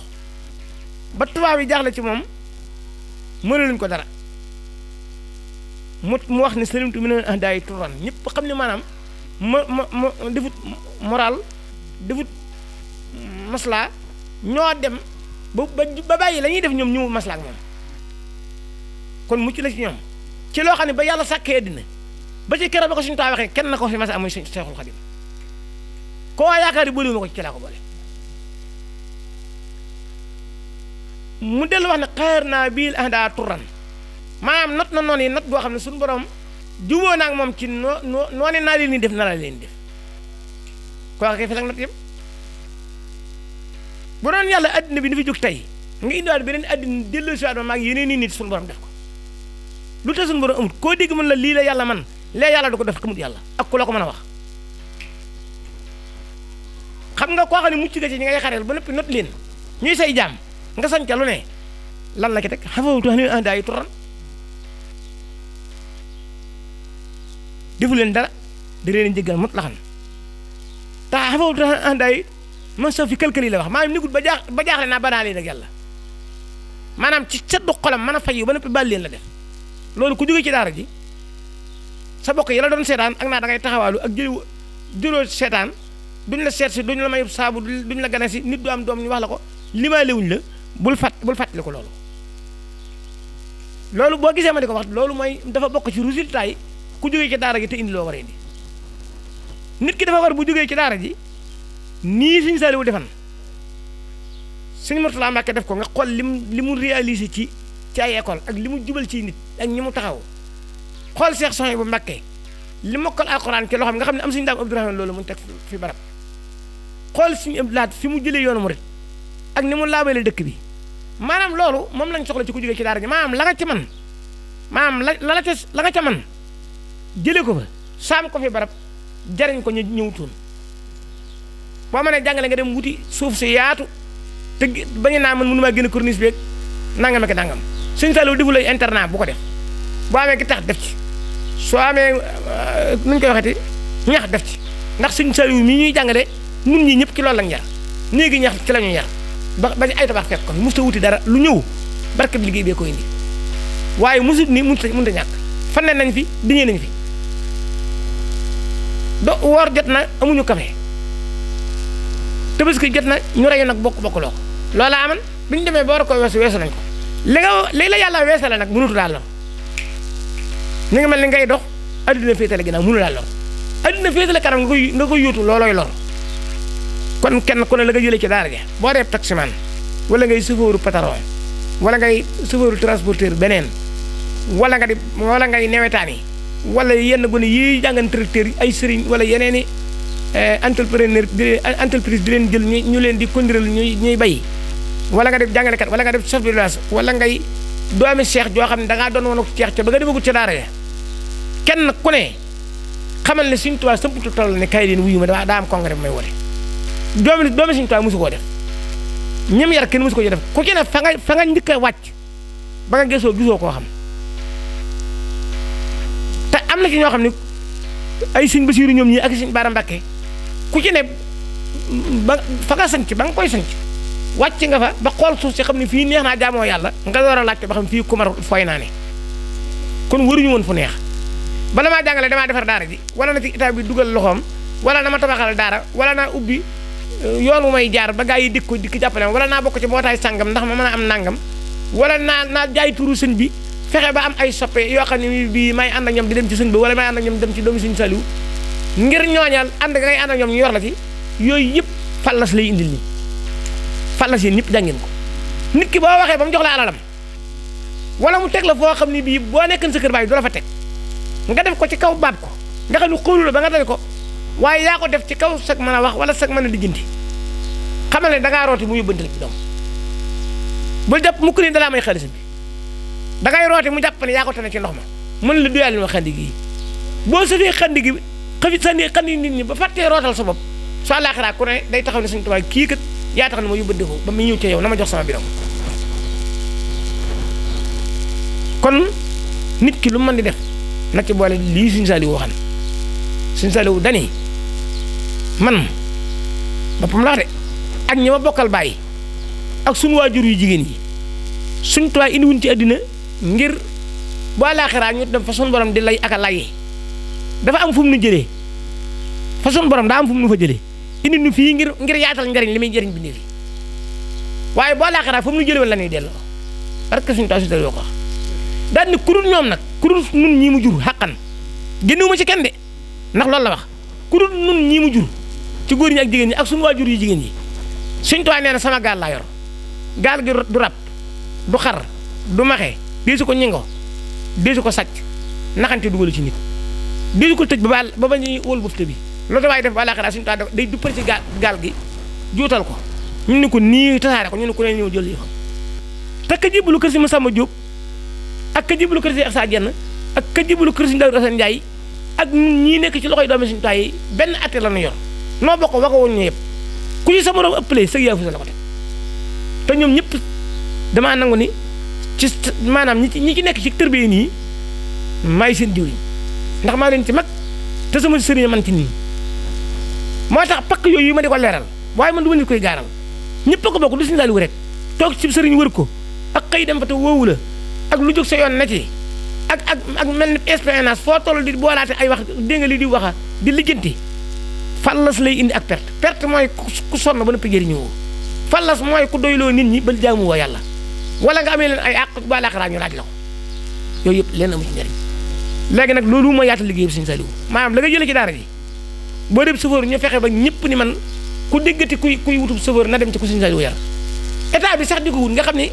ba tubaab yi jaaxle ci moom mënaluñ ko dara mu wax ne salimtu mi ne daay turan ñëpp xam ne maanaam ma defut moral defut masla ñoo dem ba bàyyi la ñuy def ñoom ñu masla ak moom kon mucc la ci ñoom ci loo xam ne ba yàlla sàkkee dina ba ci keroog ba ko suñu taa waxee kenn na ko fi mas a amuy Seexul Xadim koo yaakaar yi boolewuma ko ci laa ko boole mu dellu wax ne xeer naa bil ahdaa turan maanaam not na noonu yi not goo xam ne suñu borom juboo naag moom ci noone naa leen ni def na la leen def koo waxee fi nag not yëpp bu doon yàlla addina bi ni fi jóg tey nga indiwaat beneen addina delloo si waat ma maag yeneen i nit suñu borom def ko lu tax suñu borom amut koo dégg mën la lii la yàlla man lee yàlla du ko def xamut yàlla ak ku la ko mën a wax xam nga koo xam ne mucc nga ci ñi ngay xareel ba noppi not leen ñuy say jaam nga sañ ca lu ne lan la ki teg xafawtu xam ne ahdaa yi turan defu leen dara da leen jéggal mot la xam te xafawtu ahdaa yi man sa fi këlkël yi la wax maanaam nigul ba jaaxle naa banaa leen ak yàlla maanaam ci seddu xolam mën a fay yu ba noppi baal leen la def loolu ku jógee ci daara ji sa bokk yi la doon seetaan ak naa da ngay taxawaalu ak jëloo seetaan duñ la seet si duñ la may saabu duñ la gane si nit du am doom ñu wax la ko limaale wuñ la bul fàttali ko loolu boo gisee ma di ko wax loolu mooy dafa bokk ci résultat yi ku jógee ci daara ji te indi loo war a indi nit ki dafa war bu jógee ci daara ji nii Sëñ Saaliwu defan Sëñ Murtala Mbàkke def ko nga xool li mu réalisé ci ay école ak li mu jubal ci nit ak ñi mu taxaw xool Seex Sohaybu Mbàkke li mokkal alxuraan ci loo xam nga xam ne am Sëñ Daam Abdourahmane loolu mu teg fi barab xool Sëñ Abdu Lahat fi mu jëlee yoonu murit ak ni mu laabale dëkk bi maanaam loolu moom lañ soxla ci ku jógee ci daara ji maanaam la nga ci man maanaam la nga ca man jëlee ko fa saam ko fi barab jariñ ko ñu ñëwutoon boo mënee jàngale nga dem wuti suuf si yaatu te bañu naa man mënu maa gën a corniche beeg nangam ak nangam Sëñ Saaliwu defu lay internat bu ko def boo amee gi tax def ci soo amee nuñ koy waxeeti ñax def ci ndax Sëñ Saaliwu mii ñuy jàngale nun ñi ñëpp ci loolu lañ yar néegi ñax ci la ñuy yar ba ay tabax fekk kon mosut a wuti dara lu ñëw barke bi liggéey bee ko indi waaye mosut ni mënut a ñàkk fan nañ fi diñee nañ fi woor jot na amuñu café Tabaski jot na ñu reyu nag bokk loo ko loola aman bi ñu demee ba war a ko weesu nañ ko léegi la yàlla weesale nag mënutu daal lor ni nga mel ni ngay dox adduna féetale ginnaaw mënu daal lor adduna féetale kanam nga koy yóotu loolooy lor kon kenn ku ne la nga jëlee ci daara ja boo dee taximan wala ngay chauffeur patron wala ngay chauffeur transporteur beneen wala ngay newetaan yi wala yenn gone yi jàngan tracteur ay sëriñ wala yeneen i entreprise di leen jël ñu leen di conduire ñuy bay wala nga def jàngalekat wala nga def chef de village wala ngay doomi cheikh joo xam ne da ngaa doon woon ak cheikh ca ba nga demagut ca daara ja kenn ku ne xamal ne Sëñ Tuubaa sëmputu toll ne kay leen wuyu ma daa am congrès bu may wote doomi Sëñ Tuubaa mosu koo def ñem yar kenn mosu ko def ku ci ne fa nga njëkk a wàcc ba nga gisoo koo xam te am na ci ñoo xam ne ay Sëñ Basiiru ñoom ñii ak Sëñ Baara Mbàkke ku ci ne ba fa nga sanc ba nga koy sanc wàcc nga fa ba xool suuf si xam ne fii neex naa jaamoo yàlla nga door a laajte ba xam fii kumar fooy naa ne kon waruñu woon fu neex bala maa jàngale damaa defar daara ji wala na ci état bi dugal loxoom wala na ma tabaxal daara wala naa ubbi yoon wu may jaar ba gaa yi dikk jàppale ma wala naa bokk ci mbootaay sàngam ndax ma mën a am nangam wala naa jaay turu sëñ bi fexe ba am ay soppe yoo xam ne bii may ànd ak ñoom di dem ci sëñ bi wala may ànd ak ñoom dem ci doomi Sëñ Saaliw ngir ñooñal ànd ngay ànd ak ñoom ñu yor la ci yooyu yëpp fallas lay indil nii fallas yéen ñëpp jàngeen ko nit ki boo waxee ba mu jox la alalam wala mu teg la foo xam ne bii boo nekkan sa kër baay du la fa teg nga def ko ci kaw baat ko nga xam ne xoolu la ba nga dal ko waaye yaa ko def ci kaw sag mën a wax wala sag mën a lijjanti xamal ne da ngaa rooti mu yóbbante la ci doom bul jàpp mukk ni dalaa may xaalis bi da ngay rooti mu jàpp ne yaa ko tane ci ndox ma mën la duyal ma xandi gi boo sëfee xandi gi xandi nit ñi ba fàttee rootal sa bopp soo àllaaxiraa ku ne day taxaw ne Sëñ Tuubaa kii kat yaa tax ne ma yóbbante ko ba mu ñëw ci yow na ma jox sama biram kon nit ki lu mën di def na ci boole lii Sëñ Saaliw waxan Sëñ Saaliw dani man boppam la wax de ak ñi ma bokkal bàyyi ak sunu waajur yu jigéen yi suñ Tuubaa indiwuñ ci àddina ngir bu àllaaxiraa ñu dem fa sun borom di lay ak a layee dafa am fu mu nu jëlee fa sun borom daa am fu mu nu fa jëlee indi nu fii ngir yaatal njariñ li muy njariñ bindee fi waaye bu àllaaxiraa fa mu nu jëlee woon la ñuy delloo parce que suñu taw si yoo ko wax daal ni kurul ñoom nag kurul nun ñii mu jur xàqan génnewuma ci kenn de ndax loolu la wax kurul nun ñii mu jur ci góor ñi ak jigéen ñi ak suñu waajur yi jigéen ñi suñ Tuubaa nee na sama gaal laa yor gaal gi du rab du xar du maxe deesu ko ñingo deesu ko sàcc naxante dugalu ci nit deesu ko tëj ba ba ñuy wóol bufte bi loolu waaye def ba àllaaxira suñu Tuubaa day du përi ci gaal gi juutal ko ñu ne ko nii tasaare ko ñu ne ko ne ñëw jël yi te ka jébbalu kër si Masamba Diop ak ka jébbalu kër si Assa Dieng ak ka jébbalu kër si Daaru Asan Njaay ak ñii nekk ci loxoy doomi suñu Tuubaa yi benn atte la ñu yor noo bokk waka woon ñu yëpp ku ci sa morom ëppalee sëg yaa fu sa la ko teg te ñoom ñëpp damaa nangu ni ci maanaam ñi ci nekk ci tërbiye nii maay seen diwliñ ndax maa leen ci mag te sama sëriñ man ci nii moo tax pakk yooyu ma di ko leeral waaye man du ma nit koy gaaral ñëpp a ko bokk du suñu daal rek toog ci sëriñ wër ko ak xëy dem fa te woowu la ak lu jóg sa yoon na ci ak mel ni expérience foo toll di boolaate ay wax dégg nga lii di waxa di lijjanti fallas lay indi ak perte mooy ku sonn ba nëpp jëriñoo fallas mooy ku doyloo nit ñi ba jaamu woo yàlla wala nga amee leen ay àq ba laaxaraa ñu laaj la ko yooyu yëpp leen amu ci njëriñ léegi nag loolu mooy yaatal liggéey bi Sëriñ Saliou maanaam la nga jëlee ci daara ji boo dem chauffeur ñu fexe ba ñëpp ni man ku déggati kuy wutub chauffeur na dem ci ku Sëriñ Saliou yar état bi sax di ko wut nga xam ne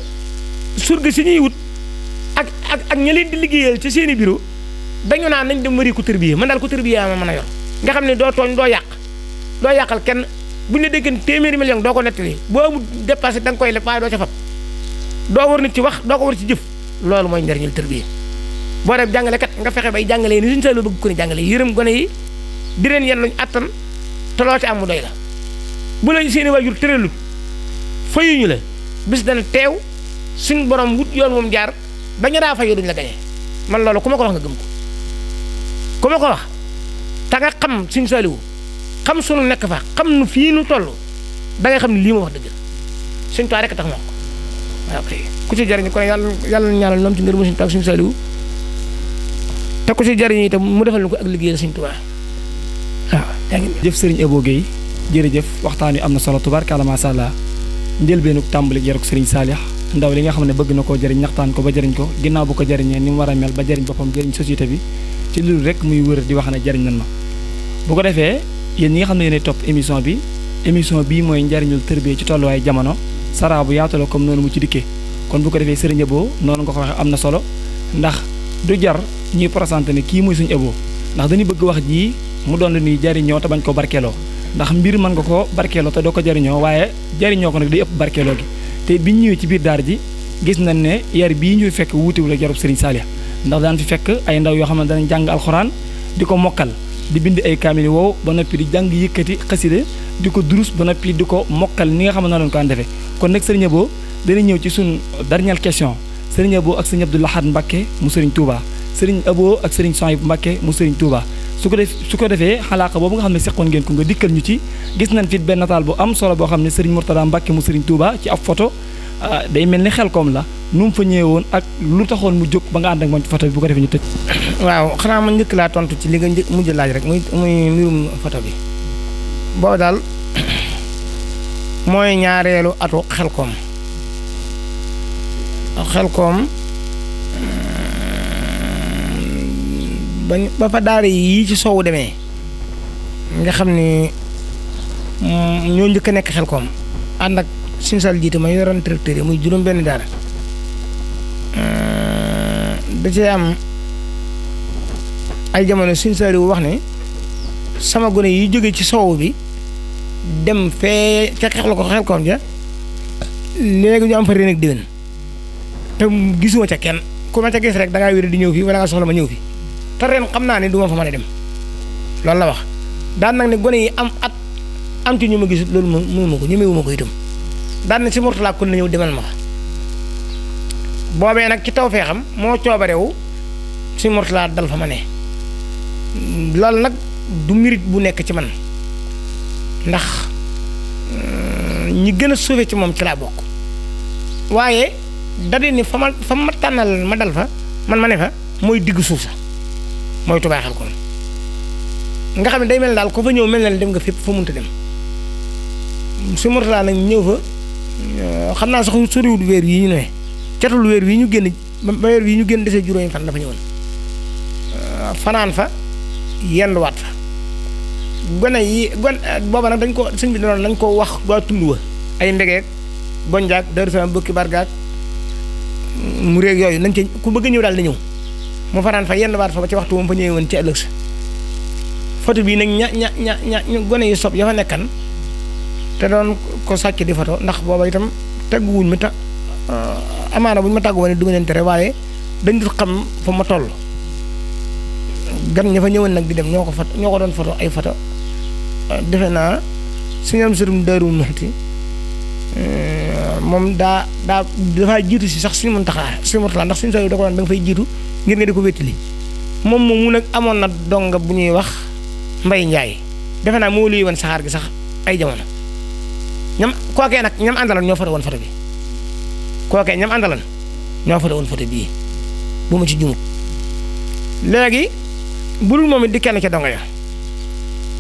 surga si ñuy wut ak ña leen di liggéeyal ci seeni bureau dañu naan nañ dem wari ku tërbiye man daal ku tërbiye ma mën a yor nga xam ne doo tooñ doo yàqal kenn buñu la déggan téeméeri million doo ko nettali boo amul dépassé da nga koy leb waaye doo ca fab doo war nit ci wax doo ko war ci jëf loolu mooy njariñul tërbiye boo dem jàngalekat nga fexe bay jàngalee ni Sëriñ Saliou bëgg ko ni jàngale yërëm gone yi di leen yenn luñ attan te loo ci am mu doy la bu la seeni waajur tëralut fayuñu la bis dana teew suñ borom wut yoon moom jaar bañu daa fayu duñ la gañee man loolu ku ma ko wax nga gëm ko ku ma ko wax te nga xam Sëriñ Saliou xam sunu nekk fa xam nu fii nu toll da ngay xam ne lii ma wax dëgg Sëriñ Tuubaa rek tax ma wax ko waaw kay ku ci jariñu kon yàlla ñaanal ñoom ci ngërëmu Sëriñ Tuubaa ak Sëriñ Saliou te ku ci jariñu itam mu defal ko ak liggéeyal Sëriñ Tuubaa waaw yaa ngi jëf Serigne Abo Gueye jërëjëf waxtaan wi am na solo tubaarkalla macha allah njëlbeenu tàmbali yaruk Serigne Saliou ndaw li nga xam ne bëgg na koo jëriñ naxtaan ko ba jëriñ ko ginnaaw bu ko jëriñee ni mu war a mel ba jëriñ boppam jëriñ société bi ci loolu rek muy wër di wax ne jëriñ nan ma bu ko defee yéen ñi nga xam ne yéenay topp émission bii mooy njariñul tërbiye ci tolluwaay jamono saraa bu yaatu la comme noonu mu ci dikkee kon bu ko defee Serigne Abo noonu nga ko waxee am na solo ndax du jar ñuy présenté ne kii muy suñu Abo ndax dañuy bëgg wax ji mu doon lu ñuy jariñoo te bañ ko barkeeloo ndax mbir mën nga ko barkeeloo te doo ko jariñoo waaye jariñoo ko nag day ëpp barkeeloo gi te biñ ñëwee ci biir daara ji gis nañ ne yar bii ñuy fekk wuutewul ak yarub Serigne Saliou ndax daan fi fekk ay ndaw yoo xam ne danañ jàng alxuraan di ko mokkal di bind ay kaamil wow ba noppi di jàng yëkkati xasida di ko durus ba noppi di ko mokkal ni nga xam ne noonu lañ ko daan defee kon nag Serigne Abo dana ñëw ci suñ dernière question Serigne Abo ak Serigne Abdou Lahad Mbacké mu Serigne Touba Serigne Abo ak Serigne Souhaïbou Mbacké mu Serigne Touba su ko defee xalaaka boobu nga xam ne seqoon ngeen ko nga dikkal ñu ci gis nañ fi benn nataal bu am solo boo xam ne Serigne Mourtada Mbacké mu Serigne Touba ci ab photo day mel ni Xelkom la nu mu fa ñëwee woon ak lu taxoon mu jóg ba nga ànd ak moom ci photo bi bu ko defee ñu tëj. waaw xanaa ma njëkk laa tontu ci li nga mujj laaj rek muy mbirum photo bi boobu daal mooy ñaareelu atu Xelkom ba fa daara yii ci soowu demee nga xam ni ñoo njëkk a nekk Xelkom ànd ak Sëriñ Saliou jiite ma yoroon tracteur yi muy juróom benn daara da cee am ay jamono Sëriñ Saliou wax ne sama gone yi jóge ci soowu bi dem fee ca Xelkom ja léegi ñu am fa ren ak déwén te gisuma ca kenn ku ma ca gis rek da ngaa wér di ñëw fii wala nga soxla ma ñëw fi te ren xam naa ne du ma fa mën a dem loolu la wax daan nag ne gone yi am ci ñu ma gis loolu mënuma ko ñemewuma ko itam daan na si Mourtala kon na ñëw demal ma fa boobee nag ci taw fee xam moo coobarewu si Mourtala dal fa ma ne loolu nag du mérite bu nekk ci man ndax ñi gën a suufe ci moom ci laa bokk waaye dadi ni fa ma tànnal ma dal fa man ma ne fa mooy diggu suuf sa mooy Touba Xelkom nga xam ne day mel daal ko fa ñëw mel na dem nga fépp fa mënta dem su Mourtala nag ñëw fa xam naa sax soriwul weer yi ñu ne catul weer wi ñu génn ba weer wi ñu génn desee juróomi fan dafa ñëwoon fanaan fa yenduwaat fa gone booba nag dañ ko sëñ bi noonu lañ ko wax waa tund wa ay mbegeeg gonjaak Daaru Salaam bukki bargaak mu réeg yooyu nañ ci ku bëgg ñëw daal na ñëw mu fanaan fa yenduwaat fa ba ci waxtu moom fa ñëwee woon ci ëllëg sa photo bii nag ña gone yu sob ya fa nekkan te doon ko sàcc di photo ndax booba itam tagguwuñ ma ta amaana buñ ma tàggu woon du ma leen tere waaye dañ dul xam fa ma toll gan ña fa ñëwoon nag di dem ñoo ko doon photo ay photo defe naa suñu am sërum Daaru Muxti moom dafaa jiitu si sax suñu Mourtala ndax suñu sooy da ko doon da nga fay jiitu ngir nga di ko wéttali moom mu nag amoon na donga bu ñuy wax Mbay Njaay defe naa moo luy woon saxaar gi sax ay jamono kookee nag ñam àndaloon ñoo photo woon photo bi kookee ñam àndaloon ñoo photo woon photo bii bu ma ci jumut léegi budul moom it di kenn ca donga ya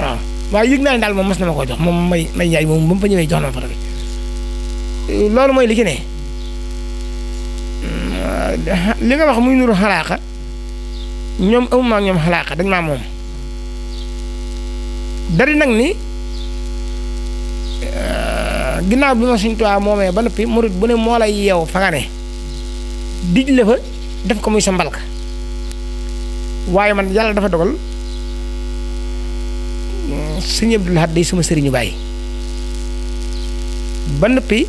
waaw waaye yëg naa ne daal moom mas na ma koo jox moom may Njaay moom ba mu fa ñëwee jox na ma photo bi loolu mooy li ci ne li nga wax muy nuru xalaaqa ñoom amuma ak ñoom xalaaqa dañ maa moom dari nag ni ginnaaw bi ma Sëñ Tuubaa moomee ba noppi murit bu ne moo lay yeew fa nga ne dij la fa def ko muy sa mbalka waaye man yàlla dafa dogal Sëñ Abdul Ahad day sama sëriñu baay ba noppi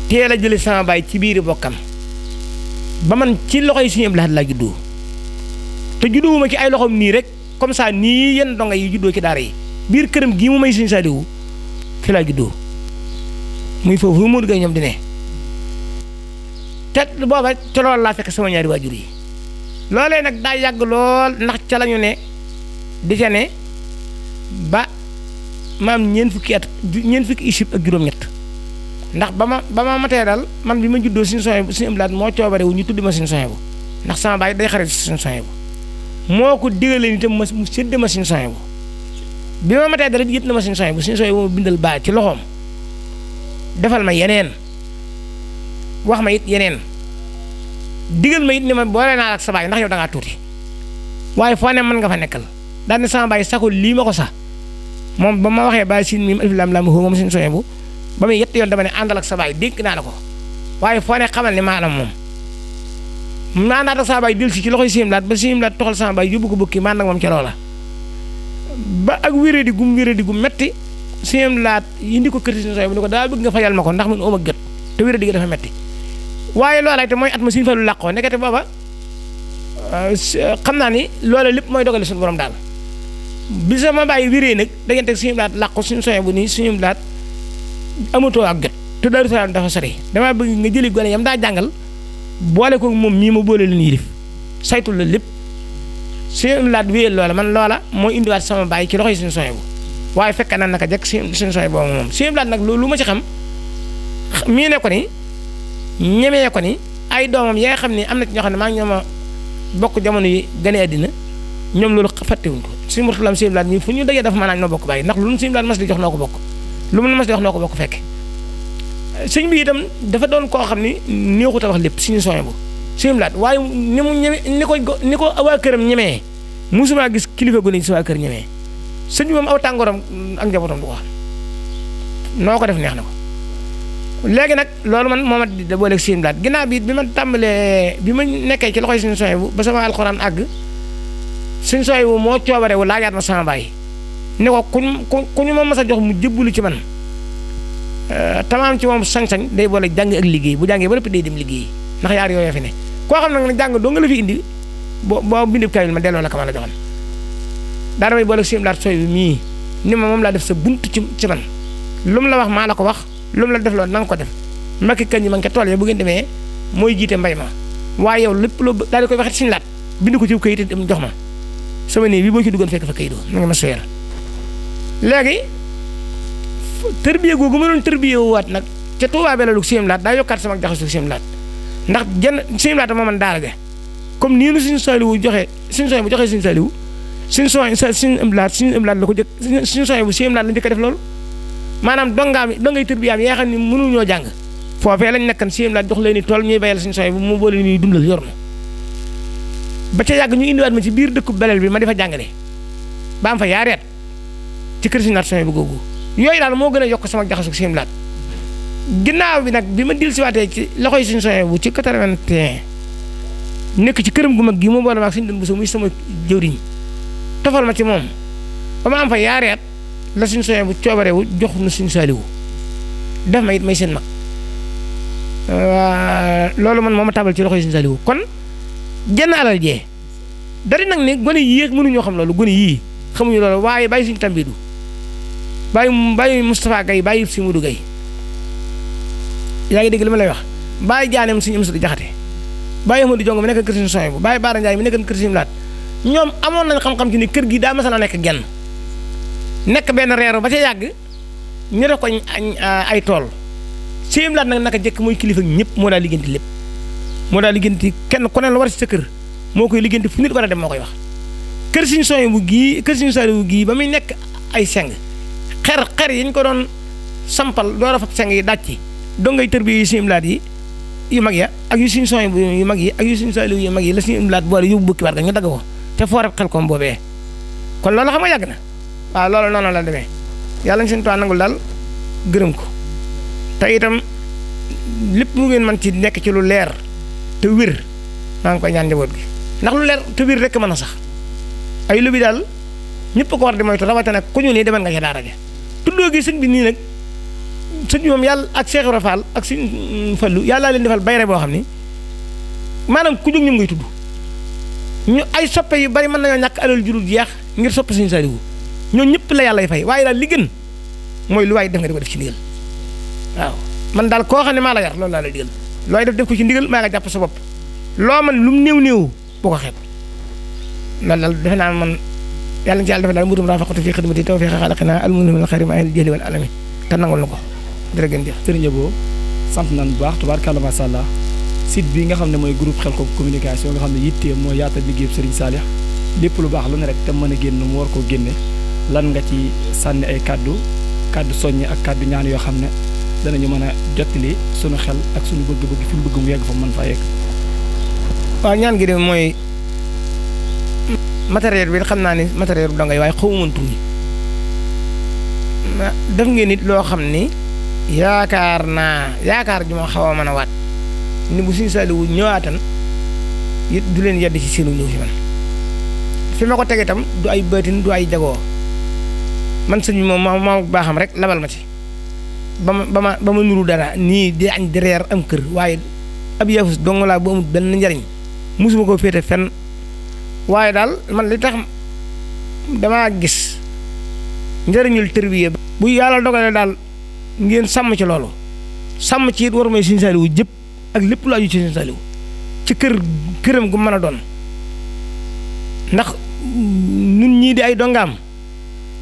teel a jële sama baay ci biiri bokkam ba man ci loxoy Sëñ Abdul Ahad laa juddoo te juddoowuma ci ay loxoom nii rek comme ça nii yenn donga yi juddoo ci daara yi biir këram gii mu may Sëñ Saaliwu fi laa juddoo muy foofu fu Modou Gueye ñoom di ne te booba ca loolu laa fekk sama ñaari waajur yi loolee nag daa yàgg lool ndax ca lañu ne di ca ne ba maam ñeent fukki isib ak juróom-ñett ndax ba ma matee daal man bi ma juddoo Sëñ Suhaybu Sëñ Abdul Ahad moo coobare wu ñu tuddi ma Sëñ Suhaybu ndax sama baay day xarit Sëñ Suhaybu moo ko digalee ni tam mu sédd ma Sëñ Suhaybu bi ma matee dara yët na ma Sëñ Suhaybu Sëñ Suhaybu ma bindal baay ci loxoom defal ma yeneen wax ma it yeneen digal ma it ni ma boole naa ak sa baay ndax yow da ngaa tuuti waaye foo ne mën nga fa nekkal daal ne sama baay sakul lii ma ko sax moom ba ma waxee baay siin miim alif laam laam moom Sëñ Suhaybu ba muy yett yoon dama ne àndal ak sa baay dénk naa la ko waaye foo ne xamal ni maanaam moom naa naat ak sama baay dil si ci loxoy Sëñ Abdul Ahad ba Sëñ Abdul Ahad toxal sama baay yóbbu ko bukki maan nag moom ca loola ba ak wéradi gum metti Sëñ Abdul Ahad indi ko kër Sëñ Suhaybu ni ko daa bëgg nga fajal ma ko ndax man oom ak gët te wéradi gi dafa metti waaye loola te mooy at ma Sëñ Fallu làqoo nekkate booba xam naa ni loola lépp mooy dogale suñu borom daal bi sama bàyyi wéree nag da ngeen teg Sëñ Abdul Ahad làqu Sëñ Suhaybu nii Sëñ Abdul Ahad amatoo ak gët te Daaru Salaam dafa sori damaa bëgg nga jëli gone yam daa jàngal boole ko moom mii ma boole leen yilif saytul la lépp Sëñ Abdul Ahad wéyal loola man loola moo indiwaat sama bàyyi ci loxoy Sëñ Suhaybu waaye fekk na naka jekk Sëñ Suhaybu boobu moom Sëñ Abdul Ahad nag lu ma ci xam mii ne ko ni ñemee ko ni ay doomam ya nga xam ne am na ci ñoo xam ne maa ngi ñoom a bokk jamono yi gane àddina ñoom loolu fàttewuñ ko Sëñ Mourtala Sëñ Abdul Ahad mii fu ñu dajee dafa mën naa ñoo bokk bàyyi ndax lu Sëñ Abdul Ahad mas di jox noo ko bokk lu mu mas di wax noo ko bokk fekk sëñ bi itam dafa doon koo xam ni neexut a wax lépp Sëñ Suhaybu Sëñ Abdul Ahad waaye ni mu ñeme ni ko waa këram ñemee musuma gis kilifa gu ne ci waa kër ñemee sëñ bi moom aw tàngooram ak njabootam du ko wax noo ko def neex na ko léegi nag loolu man moo ma di da booleeg Sëñ Abdul Ahad ginnaaw bi ma tàmbalee bi ma nekkee ci loxoy Sëñ Suhaybu ba sama alxuraan àgg Sëñ Suhaybu moo coobarewu laajaat ma sama baay ni ko ku ñu ma mas a jox mu jëbbulu ci man tamaam ci moom sañ-sañ day boole jàng ak liggéey bu jàngee ba lépp day dem liggéey ndax yaar yooyu fi ne koo xam nag jàng doo nga la fi indi boo bindib kayil ma delloo la ka ma la joxoon daa damay boole Sëñ Abdul Ahad sooy bi mii ni ma moom laa def sa bunt ci man lu mu la wax maa la ko wax lu mu la def loolu na nga ko def makki kañ yi ma nga tool ya bu ngeen demee mooy jiite mbay ma waaye yow lépp loo daal di koy waxee Sëñ Laat bind ko ci kayit dem jox ma sama néeg bi boo ci duggoon fekk fa kayitoo na nga ma suyal léegi tërbiye googu ma doon tërbiye waat nag ca Tuubaa Belelu Sëñ Abdul Ahad daa yokkaat sama jaxasu Sëñ Abdul Ahad ndax jenn sëñ laata moo man daara ja comme nii nu suñu Saliou joxe suñu soñ bu joxee suñu Saliou suñu ëmlaat la ko jëkk suñu soñ bu sëñ laat la njëkk a def loolu maanaam dongay tërbiyaam yaa xam ne mënuñoo jàng foofee lañ nekkan sëñ laat jox leen ni tool ñuy bayal suñu soñ bu mu boole ñuy dundal yor na ba ca yàgg ñu indiwaat ma ci biir dëkku belel bi ma di fa jàngale ba am fa yaareet ci kër suñu laat soñ bu googu yooyu daal moo gën a yokk sama jaxasu sëñ laat ginnaaw bi nag bi ma dil si waatee ci loxoy suñu soñ bu ci 81 nekk ci këram gu mag gi moo boole maag suñu dën bu so muy sama jëwriñ tofal ma ci moom ba ma am fa yaareet la suñu soñ bu coobarewu jox na suñu Saliou def ma it may seen mag loolu man moo ma tabal ci loxoy suñu Saliou kon jenn alal jee dari nag ne gone yii mënuñoo xam loolu gone yii xamuñu loolu waaye bàyyi suñu tambidu bàyyi Moustapha Gaye bàyyi si Modou Gaye yaa ngi dégg li ma lay wax bàyyi jaaneem suñu Amsatu Jaxate bàyyi Amadou Jongo mi nekk kër suñu soñ bu bàyyi Baara Ndiaye mi nekk kër suñu laat ñoom amoon nañ xam-xam ci ni kër gi daa mas a nekk genn nekk benn reeru ba ca yàgg ñu def ko ay tool suñu laat nag naka jëkk mooy kilifa ñëpp moo daal liggéenti lépp moo daal liggéenti kenn ku ne la war ci sa kër moo koy liggéenti fu nit war a dem moo koy wax kër suñu soñ bu gii kër suñu Saliou gii ba muy nekk ay seng xer yi ñu ko doon sampal door a fab seng yi daj ci dongay tër bi suñu laat yi yu mag ya ak yu suñu soñ bu yu mag yi ak yu suñu Saliou yu mag yi la suñu laat boole yóbbu bukki war ga ñu dagg ko te fooreb xel koom boobee kon loolu xam nga yàgg na waaw loolu noonu la demee yàlla ñu suñu toit nangul daal gërëm ko te itam lépp lu ngeen mën ci nekk ci lu leer te wér maa ngi koy ñaan njaboot gi ndax lu leer te wér rek mën a sax ay lu bi daal ñëpp ko war di moytu rawatina ku ñu nii demal nga ca daara ja tuddoo gi sëñ bi nii nag sëñ bi moom yàlla ak Cheikh Ibra Fall ak sëñ Fallu yàlla leen defal bayre boo xam ni maanaam ku jóg ñoom ngay tudd ñu ay soppe yu bari mën nañoo ñàkk alal jurul jeex ngir soppe sëñ Saliou ñoom ñëpp la yàlla fay waaye daal li gën mooy lu waay def nga di ko def ci ndigal waaw man daal koo xam ne maa la yar loolu laa la digal looy def ko ci ndigal maa nga jàpp sa bopp loo man lu mu néew boo ko xeeb loolu daal defe naa man yàlla na ci yàlla defal daal mutum raafaqatu fi xidmati tawfiq xalaqina almunimil xayri ma ahil jahli wal alami te nangul na ko jërë ngeen jëf. Sëriñ Abo sant nañ bu baax tubaarkàlla macha allah site bi nga xam ne mooy groupe Khelcom communication nga xam ne yittee mooy yaatal liggéeyub Sëriñ Saliou lépp lu baax lu ne rek te mën a génn mu war koo génne lan nga ci sànni ay kàddu soññi ak kàddu ñaan yoo xam ne danañu mën a jottali sunu xel ak sunu bëgg-bëgg fi mu bëgg mu yegg fa mën faa yegg. waaw ñaan gi de mooy matériel bi xam naa ni matériel bu dangay waaye xaw ma tur yi def ngeen nit loo xam ni yaakaar ju ma xaw a mën a waat ni bu Sëriñ Saliou ñëwaatan it du leen yedd ci seenu ñëw fi man fi ma ko tege itam du ay bëtin du ay jagoo man sëñ bi moom ma baaxam rek labal ma ci ba ma nuru dara nii di añ di reer am kër waaye ab yaafus dong laa bu amul benn njariñ musuma ko féete fenn waaye daal man li tax damaa gis njëriñul tërbiya bu yàlla dogalee daal ngeen sàmm ci loolu sàmm ci it war may Sëriñ Saliou jëpp ak lépp lu aju ci Sëriñ Saliou ci këram gu mën a doon ndax nun ñii di ay dongaam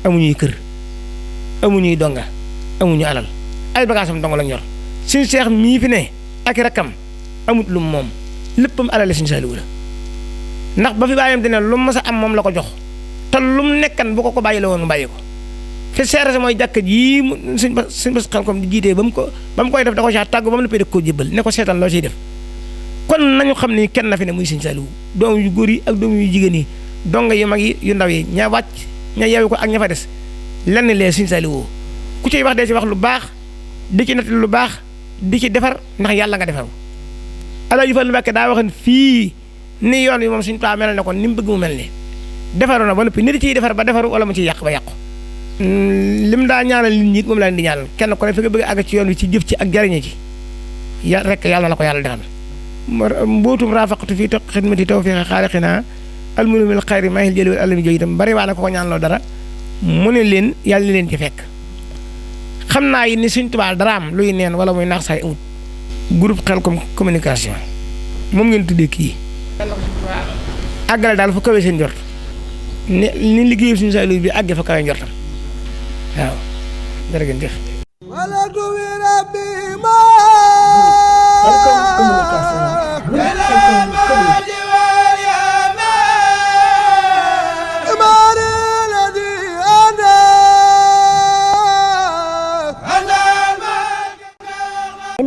amuñuy kër amuñuy donga amuñu alal ay bagaasam dong lañ yor suñu seex mii fi ne ak rakkam amut lu moom léppam alale Sëriñ Saliou la ndax ba fi bàyyam dina lu mu mës a am moom la ko jox te lu mu nekkan bu ko bàyyi la woon mu bàyyi ko fi seere mooy jàkka jii suñ bas Khelcom di jiitee ba mu koy def da ko caa tàggu ba mu la koo jébbal ne ko seetaan loo ciy def kon nañu xam ni kenn na fi ne muy Sëriñ Saliou doom yu góor yi ak doom yu jigéen yi donga yu mag yi yu ndaw yi ña wàcc ña yeewu ko ak ña fa des lenn lee Sëriñ Saliou ku ciy wax dee ci wax lu baax di ci nettali lu baax di ci defar ndax yàlla nga defaru Alaaji Fallu Mbàkke daa waxoon fii ni yoon wi moom suñu taa mel ne ko ni mu bëgg mu mel ni defaru na ba noppi nit ciy defar ba defaru wala mu ciy yàq ba yàqu lim daa ñaanal nit ñi moom laa leen di ñaanal kenn ku ne fi nga bëgg a àgg ci yoon wi ci jëf ci ak jariñe ci rek yàlla na ko yàlla defal mbootum raafaqatu fii xidmati tawfiq xaaliqina almunimil xayri ma ahil jëli wal alami jooju itam bari waa na ko ñaanaloo dara mu ne leen yàlla leen ci fekk xam naa yi ni Sëriñ Tuubaa dara am luy neen wala muy naax saay amut groupe Khelcom communication moom ngeen tuddee kii àggale daal fa kawe seen njort ni liggéeyu Sëriñ Saliou bi àggee fa kawe njortam waaw jërëjëf. Khelcom communication Ini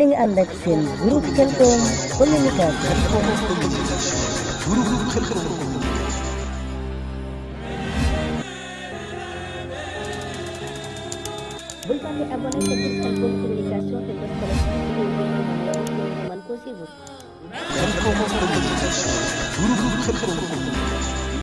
ngi ànd ak seen groupe Khelcom communication. Bul fàtte abonné sa groupe Khelcom communication te bës ko man ko suivre.